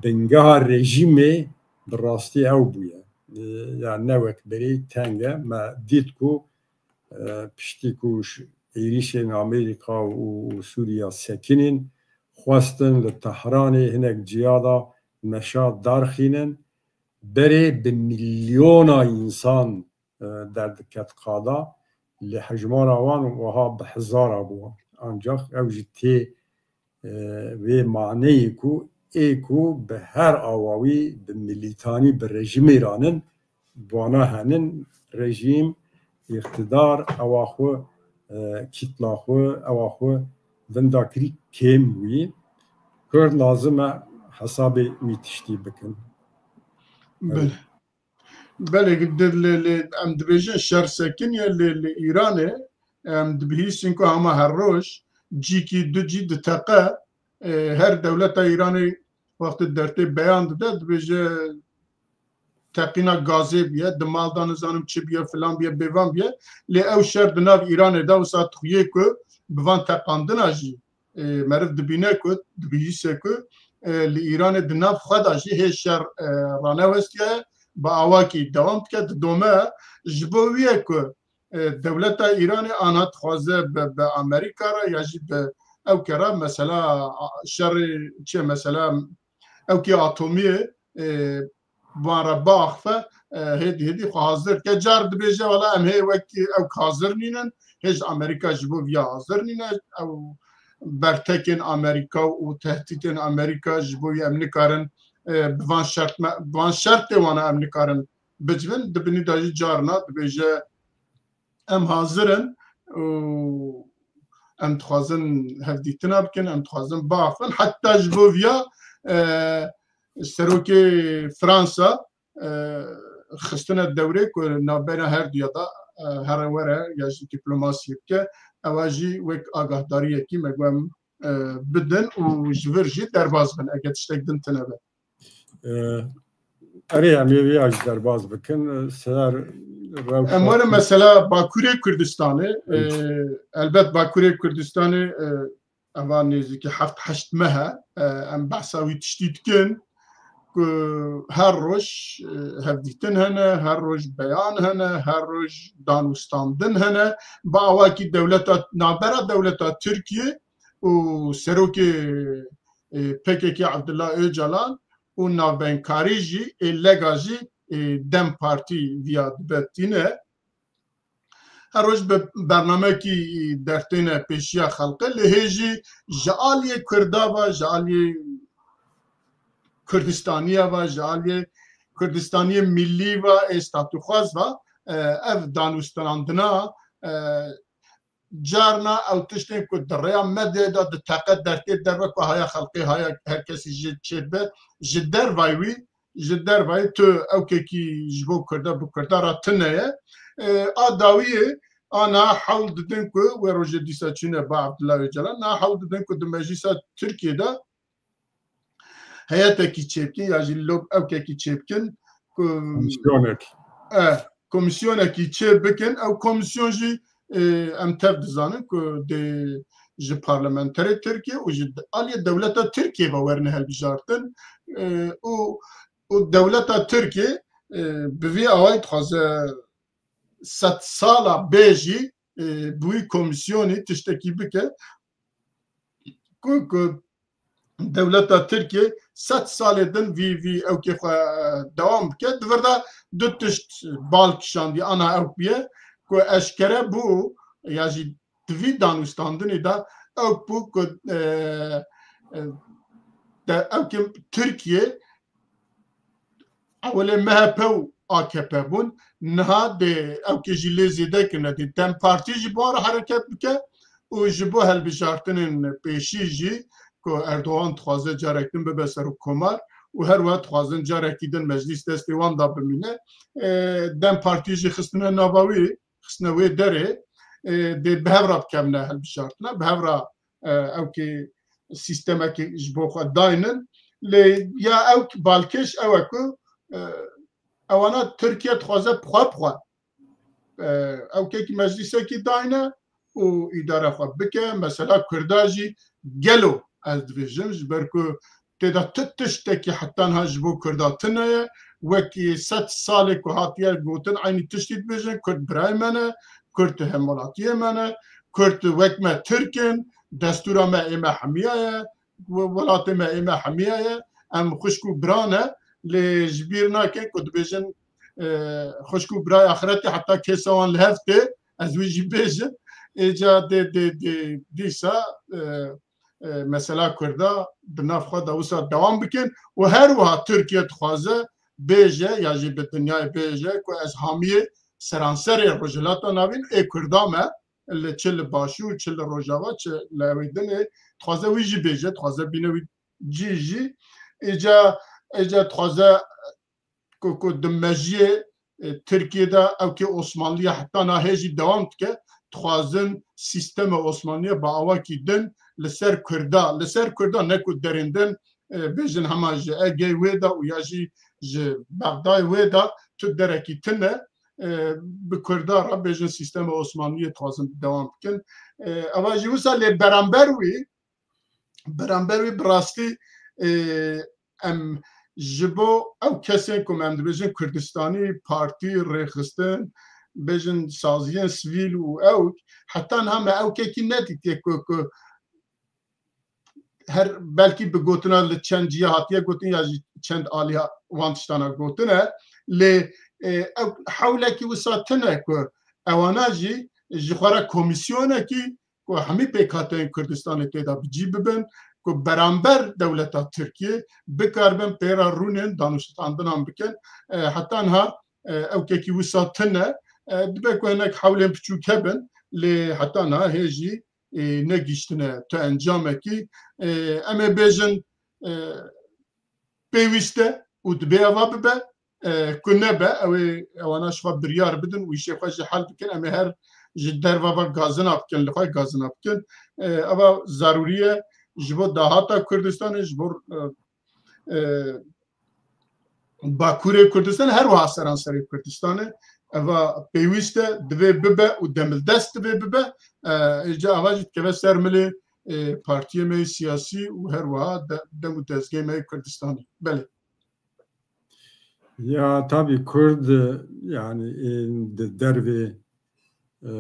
bingeha rejîmê bi rastî ew bûye. E, ya ne wek berê teng e. Me dît ku, e, piştî ku ş-, êrîşên Amerîka û, û Sûriya sekinîn, xwestin li Tehranê hinek ciya de meşa darxînin. Berê bi milyona însan, e, derdiket qada, lê hejmara wan wiha bi hezara bû. Ancak ew jî tê, e, vê maneyê ku ê ku bi her awawî bi milîtanî, bi rejîmê ranin, bi wana henin, rejîm, îqtidar, ewa xwe, e, kîtla xwe, ewa xwe vinda kirî kêm bûyî. Kurd lazim e hesabê wî tiştî bikin. Belê. Belê, di-, li, li, em dibêjin şer sekiniye li, li Îranê, em dibihîstin ku hema her roj cîkî du cî diteqe. E, her dewleta Îranê wextê dertê beyan dide, dibêje teqîna gazê bûye, di mal da nizanim çi bûye, filan bûye, bêvan bûye. Lê ew şer di nav Îranê de wisa dixuye ku bi van teqandina jî, e, meriv dibîne ku, dibihîse ku, e, li Îranê di nav xwe de jî hê şer, e, ranewestiye, bi awakî dewam dike, didome. Ji bo wî ye ku, e, dewleta Îranê ana dixwaze bi, bi Amerîka re ya jî bi ew ke re mesela, a, şerê çi ye, mesela ewkê atomiyê, e, van re biaxife, e, hêdî hêdî xwe hazir dike. Car dibêje, wela em hê wek ew hazir nînin, hê ji Amerîka ji bo viya hazir nîne. Ew bertekên Amerîka û tehdîtên Amerîka ji bo em nikarin, e, bi van şert me, bi van şertê wana em nikarin bicivin. Di binî de jî carna dibêje, em hazir in û em dixwazin hevdîtina bikin, em dixwazin biaxivin. Heta ji bo viya, e, serokê Fransa, e, xistine dewrê ku navbeyna her duya da, e, here were ya jî dîplomasiyê bike, ewa jî wek agahdariyekî me got em, e, bidin û ji vir jî derbas bin, eger tiştek din tine be. E, erê, em ê vêya jî derbas bikin. Ser rewşa Em werin mesela Bakurê Kurdistanê. E, elbet Bakurê Kurdistanê, e, eva nêzîkî heft heşt meh e, e, em behsa wî tiştî dikin ku her roj, e, hevdîtin hene, her roj beyan hene, her roj danûstandin hene. Bi awakî dewleta, navbera dewleta Tirkiye û serokê, e, P K K Abdullah Öcalan û navbenkarî jî, ê lega jî, e, DEM Partî viya dibe tîne. Her roj bi bernamekî dertêne pêşiya xelqê, lê hê jî ji aliyê Kurda ve, ji aliyê Kurdistaniya ve, ji aliyê Kurdistaniyê millî ve, ê statûxwaz ve, e, ev danûstandina, e, carna ew tiştên ku di rêya medyayê de diteqe dertê derve ku haya xelqê, haya her kesî jê çêdibe, ji dervayî wî, ji dervayî tu ewkekî ji bo Kurda bi Kurda re tune ye. E, a dawiyê, ana hewl didin ku wê rojê dîsa çûne ba Abdullah Öcalan, na hewl didin ku di meclîsa Tirkiyê de heyetekî çêbikin ya jî lob ewkekî çêbikin ku Komisyonek. E, komisyonekî çê bikin. Ew komisyon jî, e, em tev dizanin ku dê ji parlamenterê Tirkiye û ji aliyê dewleta Tirkiye ve werine hilbijartin. E, û, û dewleta Tirkiye, e, bi vî awayî dixwaze sed sala bê jî, e, bi wî komisyonî tiştekî bike ku, ku dewleta Tirkiye sed salê din vî, vî ewkê xwe, e, dewam bike. Di vir de du tişt bal kişandiye, ana ewk bûye ku eşkere bû ya jî di vî danûstandinê de ewk bû ku, e, e, de ewkê Tirkiye ewilê M H P û A K P bûn. Niha dê ewkê jî lê zêde kirine, dê DEM Partî jî bi wan re hereket bike û ji bo hilbijartinên pêşî jî ku Erdogan dixwaze carek din bibe serokkomar û her wiha dixwazin carekî din meclîs destê wan de bimîne. E, DEM Partî jî xistine nava wî, xistine wê derê, e, dê bi hev re bikevine hilbijartina, bi hev re, e, ewkê sîstemekê ji bo xwe daynin. Lê ya ewk balkêş ew e ku, e, ewana Tirkiye dixwaze bi xwe bi xwe, e, ewkekî meclîsekî dayne û îdare xwe bike. Mesela Kurda jî gelo ez dibêjim, ji ber ku tê de tu tiştekî heta niha ji bo Kurda tune ye. Wekî sed salê ku hatiye gotin, eynî tiştî dibêjin, Kurd birayê me ne, Kurd hemwelatiyê me ne, Kurd wek me Tirk in, destûra me ê me hemiya ye, we-, welatê me ê me hemiya ye, em xwişk û bira ne, lê ji bîr nake ku dibêjin, e, xwişk û birayê axretê heta kêsa wan li hev tê, ez wî jî bêjim. Êca dê, dê, dê, dîsa, e, e, mesela Kurda di nav xwe de wisa dewam bikin û her wiha Tirkiye dixwaze bêje ya jî bi dinyayê bêje ku ez hamiyê seranserê Rojhilata Navîn ê Kurda me, li, çi li Başûr, çi li Rojava, çi li ewê dinê, dixwaze wî jî bêje, dixwaze bîne wî cî jî. Êca, êca dixwaze ku, ku di mejiyê, e, Tirkiye de ewkê Osmanliya heta nahê jî dewam dike, dixwazin sîstema Osmaniyê bi awakî din li ser Kurda, li ser Kurda ne ku derên din, e, bêjin hema ji Egey wê de û ya jî ji Bexdayê wê de tu derekî tune, e, bi Kurda re bêjin sîstema Osmaniyê dixwazin dewam bikin. E, eva jî wisa lê beramber wî, beramber wî bi rastî, e, em ji bo ew kesên ku em dibêjin Kurdistanî, partî, rêxistin, bêjin saziyên sivîl û ew, heta niha me ew kekî nedîtiye ku, ku her belkî bi gotina li çend ciya hatiye gotin ya jî çend aliya wan tiştana gotine. Lê, e, ew hewlekî wisa tune ku ewana jî ji xwe re komîsyonekî ku hemî pêkhateyên Kurdistanê tê de bi cî bibin, ku beramber dewleta Tirkiyê bikaribin pê re rûnên danûstandinan bikin. E, heta niha, e, ew kekî wisa tune. E, dibe ku hinek hewlên piçûk hebin, lê heta niha hê jî, e, negihiştine tu encamekî. E, em ê bêjin, e, pêwîst e û dibê eva bibe. E, ku nebe, ew ê ewana ji xwe biryar bidin û îşê xwe jî hel bikin. Em ê her ji derve ve gazina bikin, li xwe gazina bikin. E, eva zarûrî ye ji bo dahata Kurdistanê, ji bo, e, e, Bakurê Kurdistanê, her wiha seranserê Kurdistanê. Eva pêwîst e, divê bibe û demildest divê bibe. E, îca eva jî dikeve ser milê, e, partiyê me yê siyasî û her wiha de-, dem û dezgehê me yê Kurdistanê. Belê. Ya, tabî Kurd, yani, ê, di dervê, e,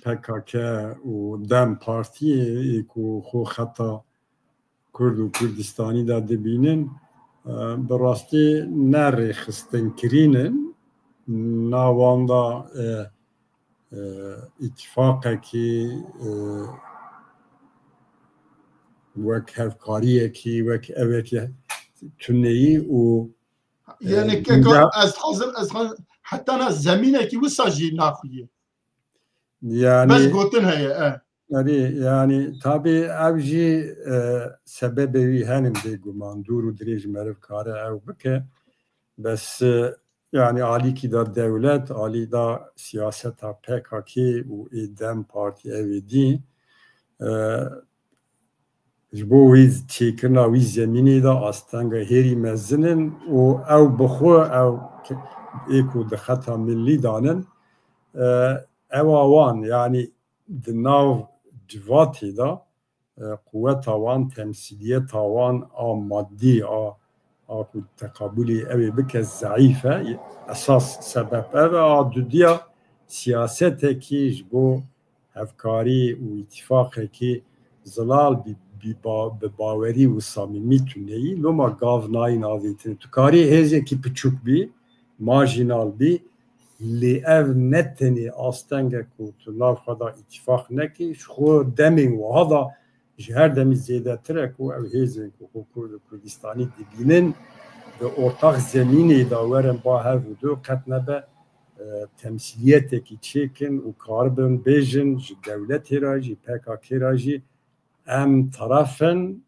P K K û DEM Partiyê, ê, ku xwe xeta Kurd û Kurdistanî de dibînin, e, bi rastî ne rêxistinkirîn in, na wan de, e, e, îtîfaqekî, e, wek hevkariyekî, wek evekî tuneyî û, e, Yani keka ya- ez hazir, ez ha-, heta na zemînekî wisa jî naxuye. Yani Bes gotin heye, e. Erê, yani, tabî ev jî, e, sebebê wî henin bêguman, dûr û dirêj meriv kare ew bike. Bes, e, yani, alîkî de dewlet, alî de siyaseta P K K û ê DEM Partî ew ê dî, e, ji bo wî çêkirina wî zemînê de astenga hêrî mezin in û ew bi xwe, ew ke-, ê ku di xeta millî danin, e, ewa wan, yani, di nav civatê de, e, quweta wan, temsîliyeta wan a madî, a, a ku teqabûlê ew ê bike, zeîf e. Esas sebeb ev e. A dudiya siyasetekî ji bo hevkarî û îtîfaqekî zilal bi, bi ba-, bi bawerî û samîmî tuneyî. Loma gav nayîn avêtin. Tu karî hêzekî piçûk bî, marjînal bî, lê ev ne tenê asteng e ku tu nav xwe de îtîfaq nekî, ji xwe demên wiha de ji her demî zêdetir e ku ew hêzên ku xwe Kurd û Kurdistanî dibînin, di ortax zemînê de werin ba hev û du qet nebe, e, temsîliyetekî çêkin û karibin bêjin ji dewletê re jî, P K K re jî, em teref in,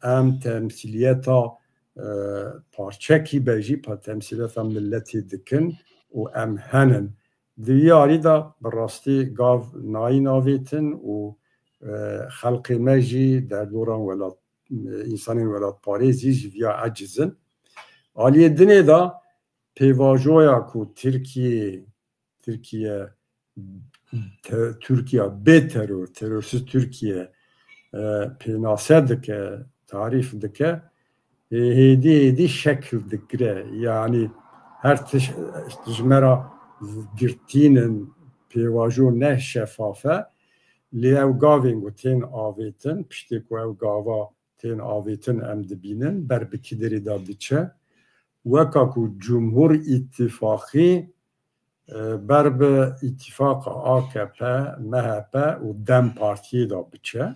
em temsîliyeta, e, parçekî be jî, pa-, temsîliyeta miletê dikin û em henin. Di vî alî de bi rastî gav nayîn avêtin û, e, xelkê me jî, derdoran welat, e, însanên welatparêzî ji viya eciz in. Aliyê dinê de pêvajoya ku Tirkiye, Tirkiye, te-, Tirkiye bê teror, terorsiz Tirkiye, e, pênase dike, tarîf dike, e, hêdî hêdî şekil digire. Yani her tiş-, ji me re girtînin, pêvajo ne şefaf e. Lê ew gavên ku tên avêtin, piştê ku ew gava tên avêtin em dibînin, ber bi kî derê de diçe. Weka ku Cumhur Îttifaqî, e, ber bi îtîfaqa A K P, M H P û DEM Partiyê de biçe.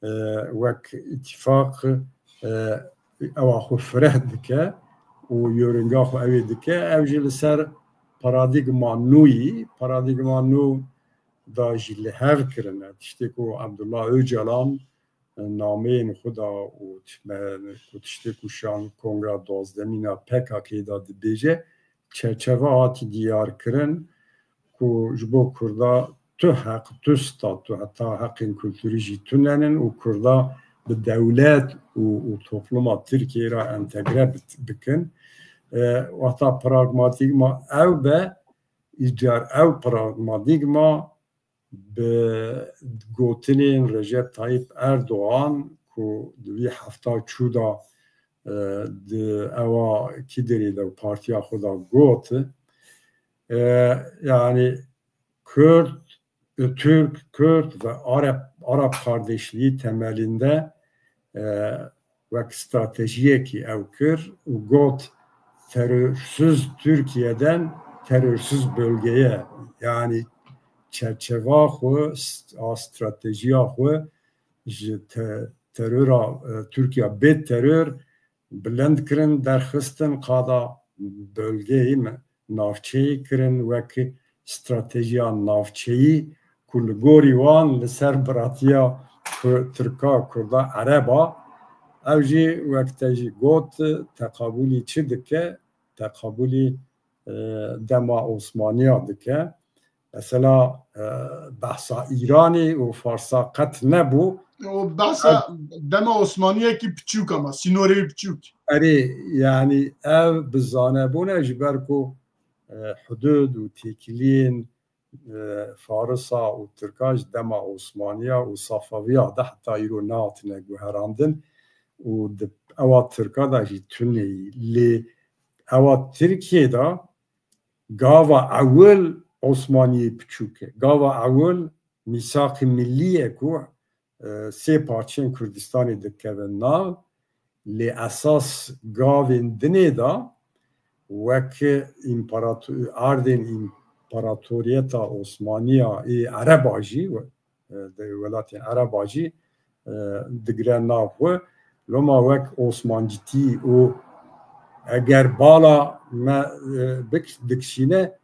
E, wek îtîfaq, e, ewa xwe fireh dike û yörünga xwe ew ê dike. Ew jî li ser paradîgma nû yî, paradîgma nû da jî li hev kirine. Tiştê ku Abdullah Öcalan nameyên xwe da û tiştê ku şan kongra dozdemîna P K K da dibêje, çerçeve hatî diyar kirin ku ji bo Kurda tu heq, tu statu, heta heqên kulturî jî tunenin û Kurda bi dewlet û, û topluma Tirkiyê re entegre bit-, bikin. E, wexta pragmatîkma ew be, îcar ew pragmatîkma bi gotinên Recep Tayyip Erdogan ku di wî hefta çû de, e, di ewa kî derê de partiya xwe de got, e, yani Kurd, Türk, Kürt ve Arap, Arap kardeşliği temelinde, e, wek stratejiyekî ew kir û got, terörsüz Türkiye'den terörsüz bölgeye, yani çerçeva xwe, st-, a stratejiya xwe ji te-, terora, e, Türkiye bê terör bilind kirin, derxistin, qada bölgeyî me-, navçeyî kirin wek stratejiya navçeyî ku li gorî wan li ser biratiya Ku-, Tirka, Kurda, Ereba, ew jî wek te jî got, teqabûlî çi dike? Teqabûlî, e, dema Osmaniya dike. Mesela, e, behsa Îranê û Farsa qet nebû. O behsa dema Osmaniyekî piçûk ama, sînorê wî piçûk. Erê, yani ev bi zane bûne ji ber ku, e, hudud û têkiliyên, e, Farisa û Tirka ji dema Osmaniya û Safaviya de heta îro nehatine guherandin û di ewa Tirka de jî tuneyî. Lê ewa Tirkiye de gava ewil Osmaniyê piçûk e. Gava ewil mîsaqî millî ye ku, e, sê parçeyên Kurdistanê dikevin nav, lê esas gavên dinê de wek împarato-, erdên împaratoriyeta Osmaniya ê Ereba jî, e, di welatên Ereba jî, e, digire nav xwe. Loma wek Osmancîtî û eger bala me, e, bik-, dikişîne,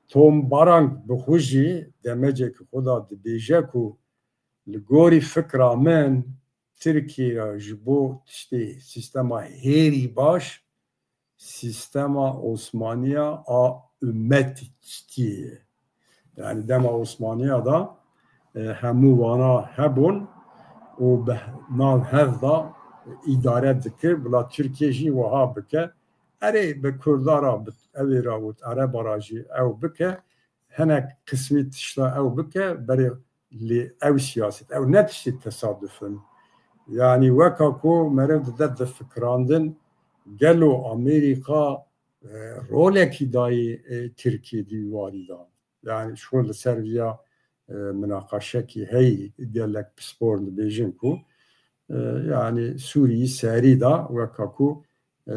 Tom Barang bi xwe jî demecek xwe da dibêje ku li gorî fikra min Tirkiye ji bo tiştê sîstema hêrî baş, sîstema Osmaniya a ummetî ye. Yani dema Osmaniya da, e, hemû wana hebûn û bi nav hev da îdare dikir. Bila Tirkiye jî wiha bike. Erê bi Kurda ra, bi ewê ra û Ereba ra jî ew bike. Hinek qismî tişta ew bike, berê lê ew siyaset, ew ne tiştê tesaduf in. Yani weka ku meriv dide difikirandin, gelo Amerîka, e, rolekî dayê, e, Tirkiye di warî da. Yani ji xwe li ser viya, e, minaqaşekî heyî gelek pispor dibêjin ku, e, yani Sûriyî serî da weka ku, e,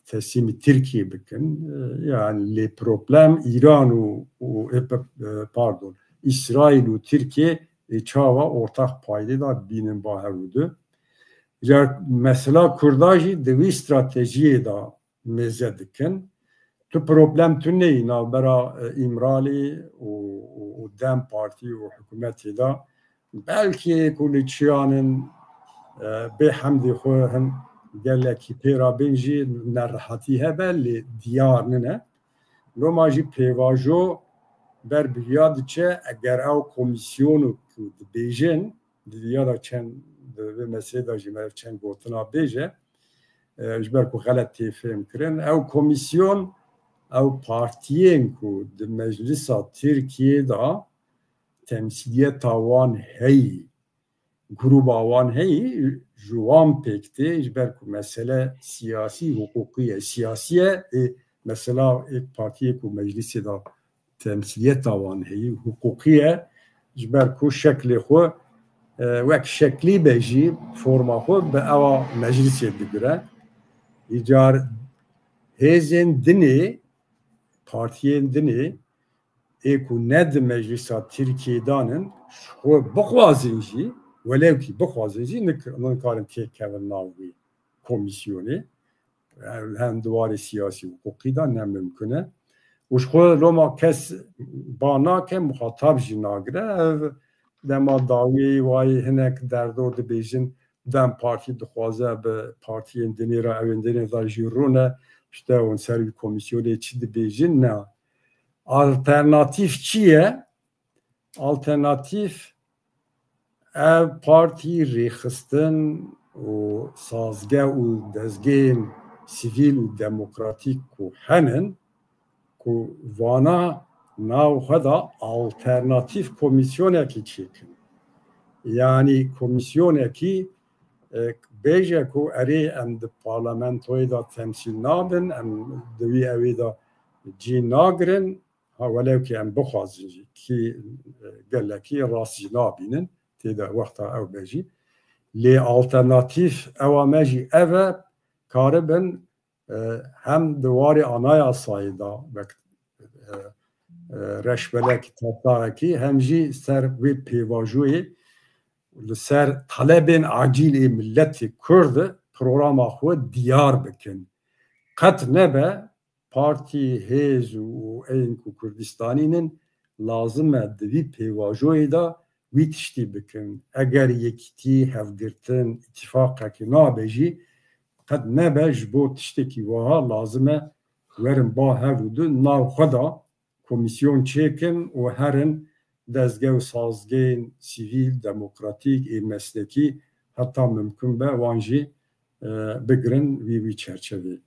teslîmî Tirkiye bikin. E, yani lê problem Îran û, û, e, p-, e, pardon, Îsraîl û Tirkiye ê çawa ortax paydê da bînin ba hev û du. Îcar mesela Kurda jî di wî stratejiyê de mêze dikin. Tu problem tu neyî navbera, e, Îmralî û, û, û DEM Partî û hikûmetê de. Belkî ku li çiyanin, e, bê hemdê xwe hin gelekî pê re bên jî nerehetî hebe, lê diyar nine. Loma jî pêvajo ber bi viya diçe, eger ew komîsyonu ku dibêjin, di viya de çend, di vê meselê de jî meriv çend gotina bêje, e, ji ber ku xelet tê fêm kirin. Ew komîsyon, ew partiyên ku di meclisa Tirkiyê de temsîliyeta wan heyî, grûba wan heyî, ji wan pêk tê, ji ber ku mesele siyasî, hiqûqî ye. Siyasî ye, ê, mesela ê partiyê ku meclîsê de temsîliyeta wan heyî, hiqûqî ye, ji ber ku şeklê xwe, e, wek şeklî be jî forma xwe bi ewa meclîsê digire. Îcar hêzên dinê, partiyên dinê, ê ku ne di meclîsa Tirkiyê dan in, ji xwe bixwazin jî, welewkî bixwazin jî, nik-, nikarin têkevin nav wî komîsyonê. Hem di warê siyasî û hiqûqî de ne mimkun e. Û ji xwe loma kes ba nake, muxatab jî nagire. Ev dema dawiyê wayê hinek derdor dibêjin, DEM Partî dixwaze bi partiyên dinê re, ewên dinê de jî rûne, işte hûn ser wî komîsyonê çi dibêjin, ne. Alternatîf çi ye? Alternatîf ev partî rêxistin û sazge û dezgehên sivîl û demokratîk ku henin, ku vana nav xwe de alternatîf komîsyonekî çêkin. Yanî komîsyonekî, e, bêje ku erê em di parlamentoyê de temsîl nabin, em di wî ewê de cî nagirin, ha, welew kî em bixwazin jî, kî, e, gelekî rast jî nabînin, tê de wexta ew be jî. Lê alternatîf ewa me jî ev e, karibin, e, hem di warê anayasayê de wek, e, e, reşbelekî, taxtayekî, hem jî ser wê pêvajoyê li ser talebên acîl ê miletê Kurd programa xwe diyar bikin. Qet nebe partî, hêz û ên ku Kurdistanî nin, lazim e di vî pêvajoyê de wî tiştî bikin. Eger yekîtî, hevgirtin, îtîfaqekî nabe jî, qet nebe ji bo tiştekî wiha lazim e werin ba hev û du nav xwe de komîsyon çêkin û herin dezge û sazgehên sivîl, demokratîk, ê meslekî heta mimkun be wan jî, e, bigirin wî, wî çerçeveyê.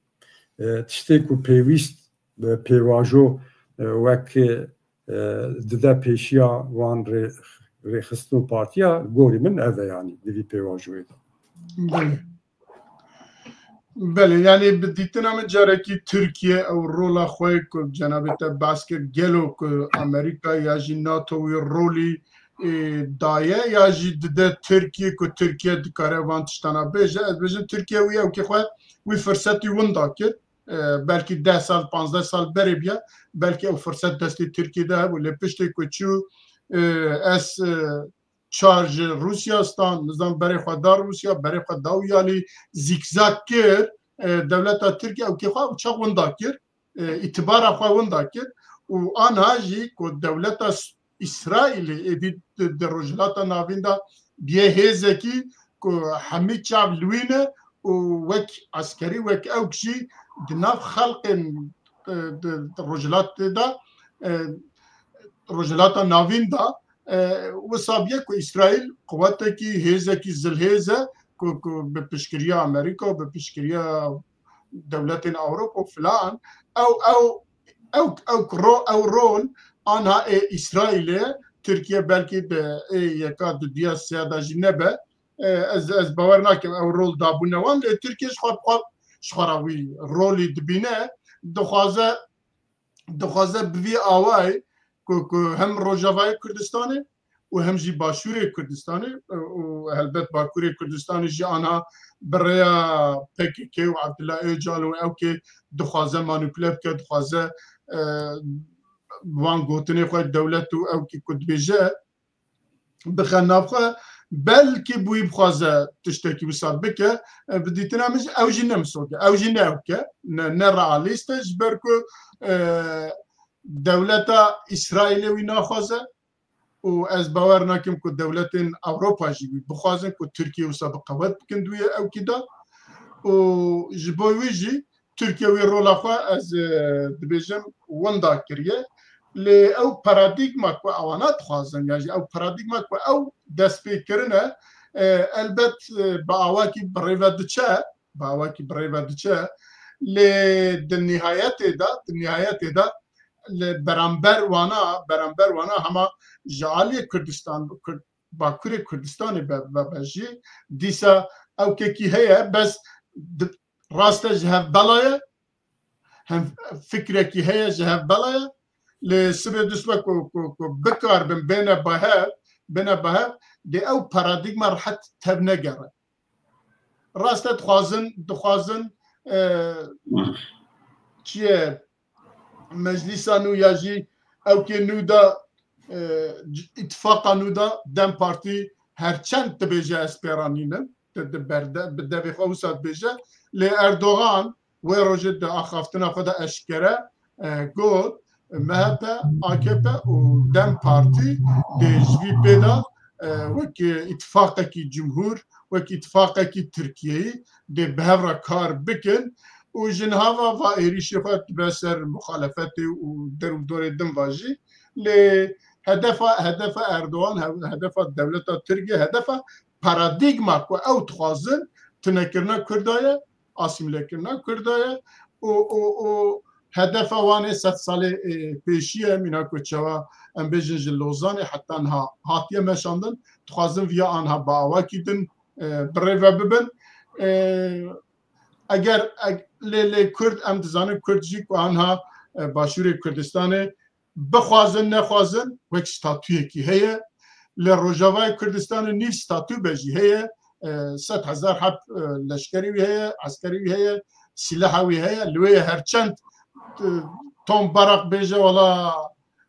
E, tiştê ku pêwîst, e, pêvajo, e, wek, e, dide pêşiya wan rê-, rêxistin û partiya gorî min ev e, yanî di vî pêvajoyê de. Belê. Belê, yanî bi dîtina min carekî Tirkiye ew rola xwe ku cenabê te behs kir, gelo ku Amerîka ya jî nato wî rolî, e, daye ya jî dide Tirkiye ku Tirkiye dikare van tiştana bêje? Ez bêjim Tirkiye wî ewkê xwe wî firsetî winda kir. E, belkî deh sal, panzdeh sal berê biya, belkî ew firset destê Tirkiye de hebû. Lê piştê ku çû, e, es, e, çar ji Rûsya stan, nizam berê xwe da Rûsya, berê xwe da û yalî zîkzak kir, e, dewleta Tirkiye ewkê xwe çax winda kir, e, îtibara xwe winda kir û anha jî ku dewleta S-, Îsraîlê êdî di, di Rojhilata Navîn de biyê hêzekî ku hemî çav li wî ne û wek eskerî, wek ewk jî di nav xelkên, e, di, di Rojhilatê de, e, Rojhilata Navîn de, e, wisa bûye ku Îsraîl quwetekî, hêzekî zilhêz e ku, ku bi piştgiriya Amerîka û bi piştgiriya dewletên Ewropa û filan, ew, ew, ew, ew ro-, ew rol anha ê Îsraîlê, Tirkiye belkî di ê yeka, dudiya, sêya de jî nebe. E, ez, ez bawer nakim ew rol dabûne wan, lê Tirkiye ji xwe, xwe, ji xwe re wî rolî dibîne, dixwaze, dixwaze bi vî awayî ku, ku hem Rojavayê Kurdistanê û hem jî Başûrê Kurdistanê, e, û helbet Bakurê Kurdistanê jî anha bi rêya P K K û Abdullah Ocalan û ewkê dixwaze manîpule bike, dixwaze, e, wan gotinê xwe dewlet û ewkê ku dibêje, bixe nav xwe, belkî bi wî bixwaze tiştekî wisa bike, e, bi dîtina min jî ew jî ne misok e, ew jî ne ewk e, ne, ne realîst e, ji ber ku, e, dewleta Îsraîlê wî naxwaze û ez bawer nakim ku dewletên Ewropa jî wî bixwazin ku Tirkiye wisa bi qewet bikin di wî ewkî de û ji bo wî jî Tirkiye wî rola xwe, ez, e, dibêjim, winda kiriye. Lê ew paradîgma ku ewana dixwazin, ya jî ew paradîgma ku ew dest pê kirine, e, elbet, e, bi awakî bi rê ve diçe, bi awakî bi rê ve diçe. Lê di nihayetê de, di nihayetê de li beramber wana, beramber wana hema ji aliyê Kurdistan, Kurd-, Bakurê Kurdistanê be, be, be jî, dîsa ewkekî heye, bes di, rast e ji hev bela ye, hem fikrekî heye ji hev bela ye, lê sibê dusme ku, ku, ku bikaribin bêne bahev, bêne bahev, dê ew paradîgma rehet tev negere. Rast e, dixwazin, dixwazin, e, çi ye, meclîsa nû ya jî ewkê nû de, e, c-, îtifaqa nû de DEM Partî her çend dibêje ez pê re nînim, di, di berde-, bi devê xwe wisa dibêje, lê Erdogan wê rojê di axaftina xwe de eşkere, e, got, M H P, A K P û DEM Partî dê ji vî pê de, e, wek îtifaqekî cumhur, wek îtifaqekî Tirkiyeyî dê bi hev re kar bikin û ji niha ve va êrîşê xwe dibe ser muxalefetê û der û dorê din ve jî. Lê Hedefa, hedefa Erdogan, he-, hedefa dewleta Tirkiye, hedefa paradîgma ku ew dixwazin tunekirina Kurda ye, asîmîlekirina Kurda ye û, û, û hedefa wan ê sed salê, e, pêşî ye, mîna ku çawa em bêjin ji Lozanê heta niha hatiye meşandin, dixwazin viya anha bi awakî din, e, bi rê ve bibin. E, eger, eg-, lê, lê Kurd, em dizanin Kurd jî ku anha, e, Başûrê Kurdistanê bixwazin nexwazin, wek statuyekî heye. Li Rojavayê Kurdistanê nîv statû be jî heye. E, sed hezar heb, e, leşkerî wî heye, eskerî wî heye, sîleha wî heye. Li wê ye her çend, e, Tom Barak bêje, wela,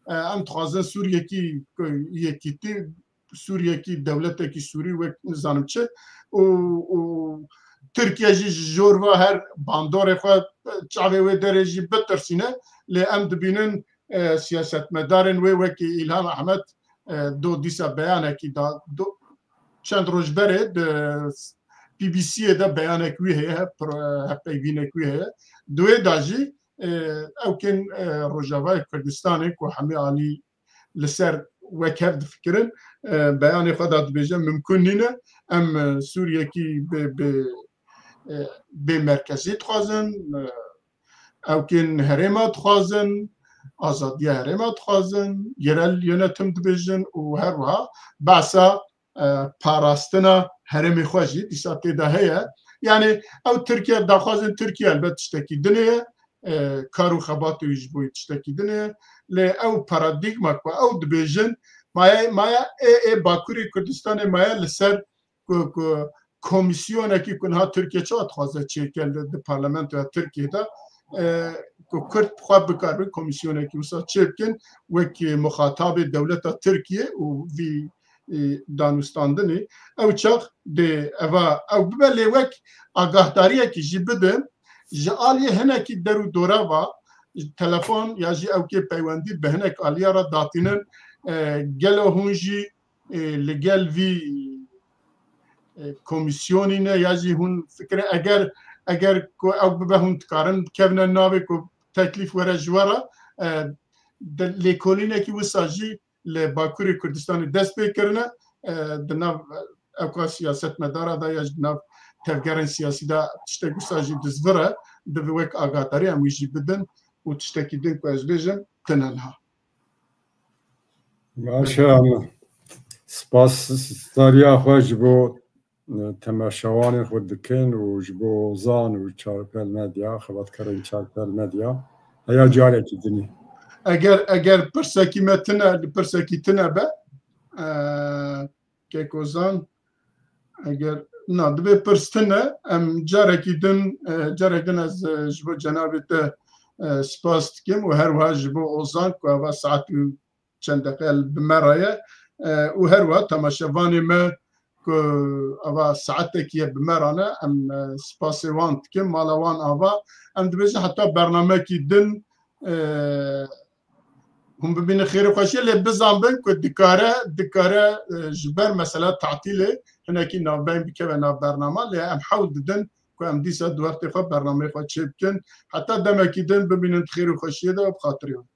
e, em dixwazin Sûriyekî, e, yekîtî, Sûriyekî, dewletekî Sûrî wek nizanim çi û, û Tirkiye jî ji jor ve her bandorê xwe, e, çavê wê derê jî bitirsîne. Lê em dibînin, e, siyasetmedarên wê wekî Îlham Ehmed, e, do dîsa beyanekî da, do, çend roj berê di B B C'yê de beyanek wî heye, pro-, hevpeyvînek wî heye. Di wê de jî, e, ew kên, e, Rojavayê Kurdistanê ku hemî alî li ser wek hev difikirin, e, beyanê xwe de dibêje, mimkun nîne em, e, Sûriyekî bê, bê, e, bê merkezî dixwazin, e, ew kên herêma dixwazin, azadiya herêma dixwazin, yerel yönetim dibêjin û her wiha behsa, e, parastina herêmê xwe jî dîsa tê de heye. Yanî ew Tirkiye, daxwazên Tirkiye elbet tiştekî din e, e, kar û xebatê wî ji bo wî tiştekî din e. Lê ew paradîgma ku ew dibêjin, maye, maye ê, ê Bakurê Kurdistanê maye li ser ku, ku komîsyonekî ku niha Tirkiye çawa dixwaze çêke li, di parlamentoya Tirkiye de, e, ku Kurd xwe bikarbin komîsyonekî wisa çê bikin, wek muxatabê dewleta Tirkiye û vî, e, danûstandinê. Ew çax dê eva ew bibe, lê wek agahdariyekî jî bidin, ji aliyê hinekî der û dora va, telefon ya jî ew kê peywendî bi hinek aliya re datînin, e, gelo hûn jî, e, li gel vî, e, komîsyonî ne ya jî hûn fikre, eger, eger ku ew bibe hûn dikarin bikevine navê ku teklîf were ji we re, e, de-, lêkolînekî wisa jî li Bakurê Kurdistanê dest pê kirine, e, di nav, e, ewka siyasetmedara de ya jî di nav tevgerên siyasî de tiştek wisa jî dizvire, divê wek agadarî em wî jî bidin û tiştekî din ku ez bêjim tine niha. Baş e, em spas stariya xwe ji bo temaşevanên xwe dikin û ji bo Ozan û Çarpel Medya, xebatkarên Çarpel Medya, heya carekî dinî. Eger, eger pirsekî me tine, pirsekî tine be, e, kek Ozan, eger, na, dibe pirs tine, em carekî din, e, carek din ez, e, ji bo cenabê te, e, spas dikim û her wiha ji bo Ozan ku eva saet û çend deqe bi me re ye. E, û her wiha temaşevanê me ku ava saetekî ye bi me re ne, em, e, spasê wan dikin, mala wan ava. Em dibêjin heta bernamekî din, e, hûn bibînin xêr û xweşiyê, lê bizanbin ku dikare, dikare, e, ji ber mesela tatîlê hinekî navbeyn bikeve nav bernama, lê em hewl didin ku em dîsa di wextê xwe bernameyê xwe çê bikin. Heta demekî din bimînin di xêr û xweşiyê de û bi xatirê wan.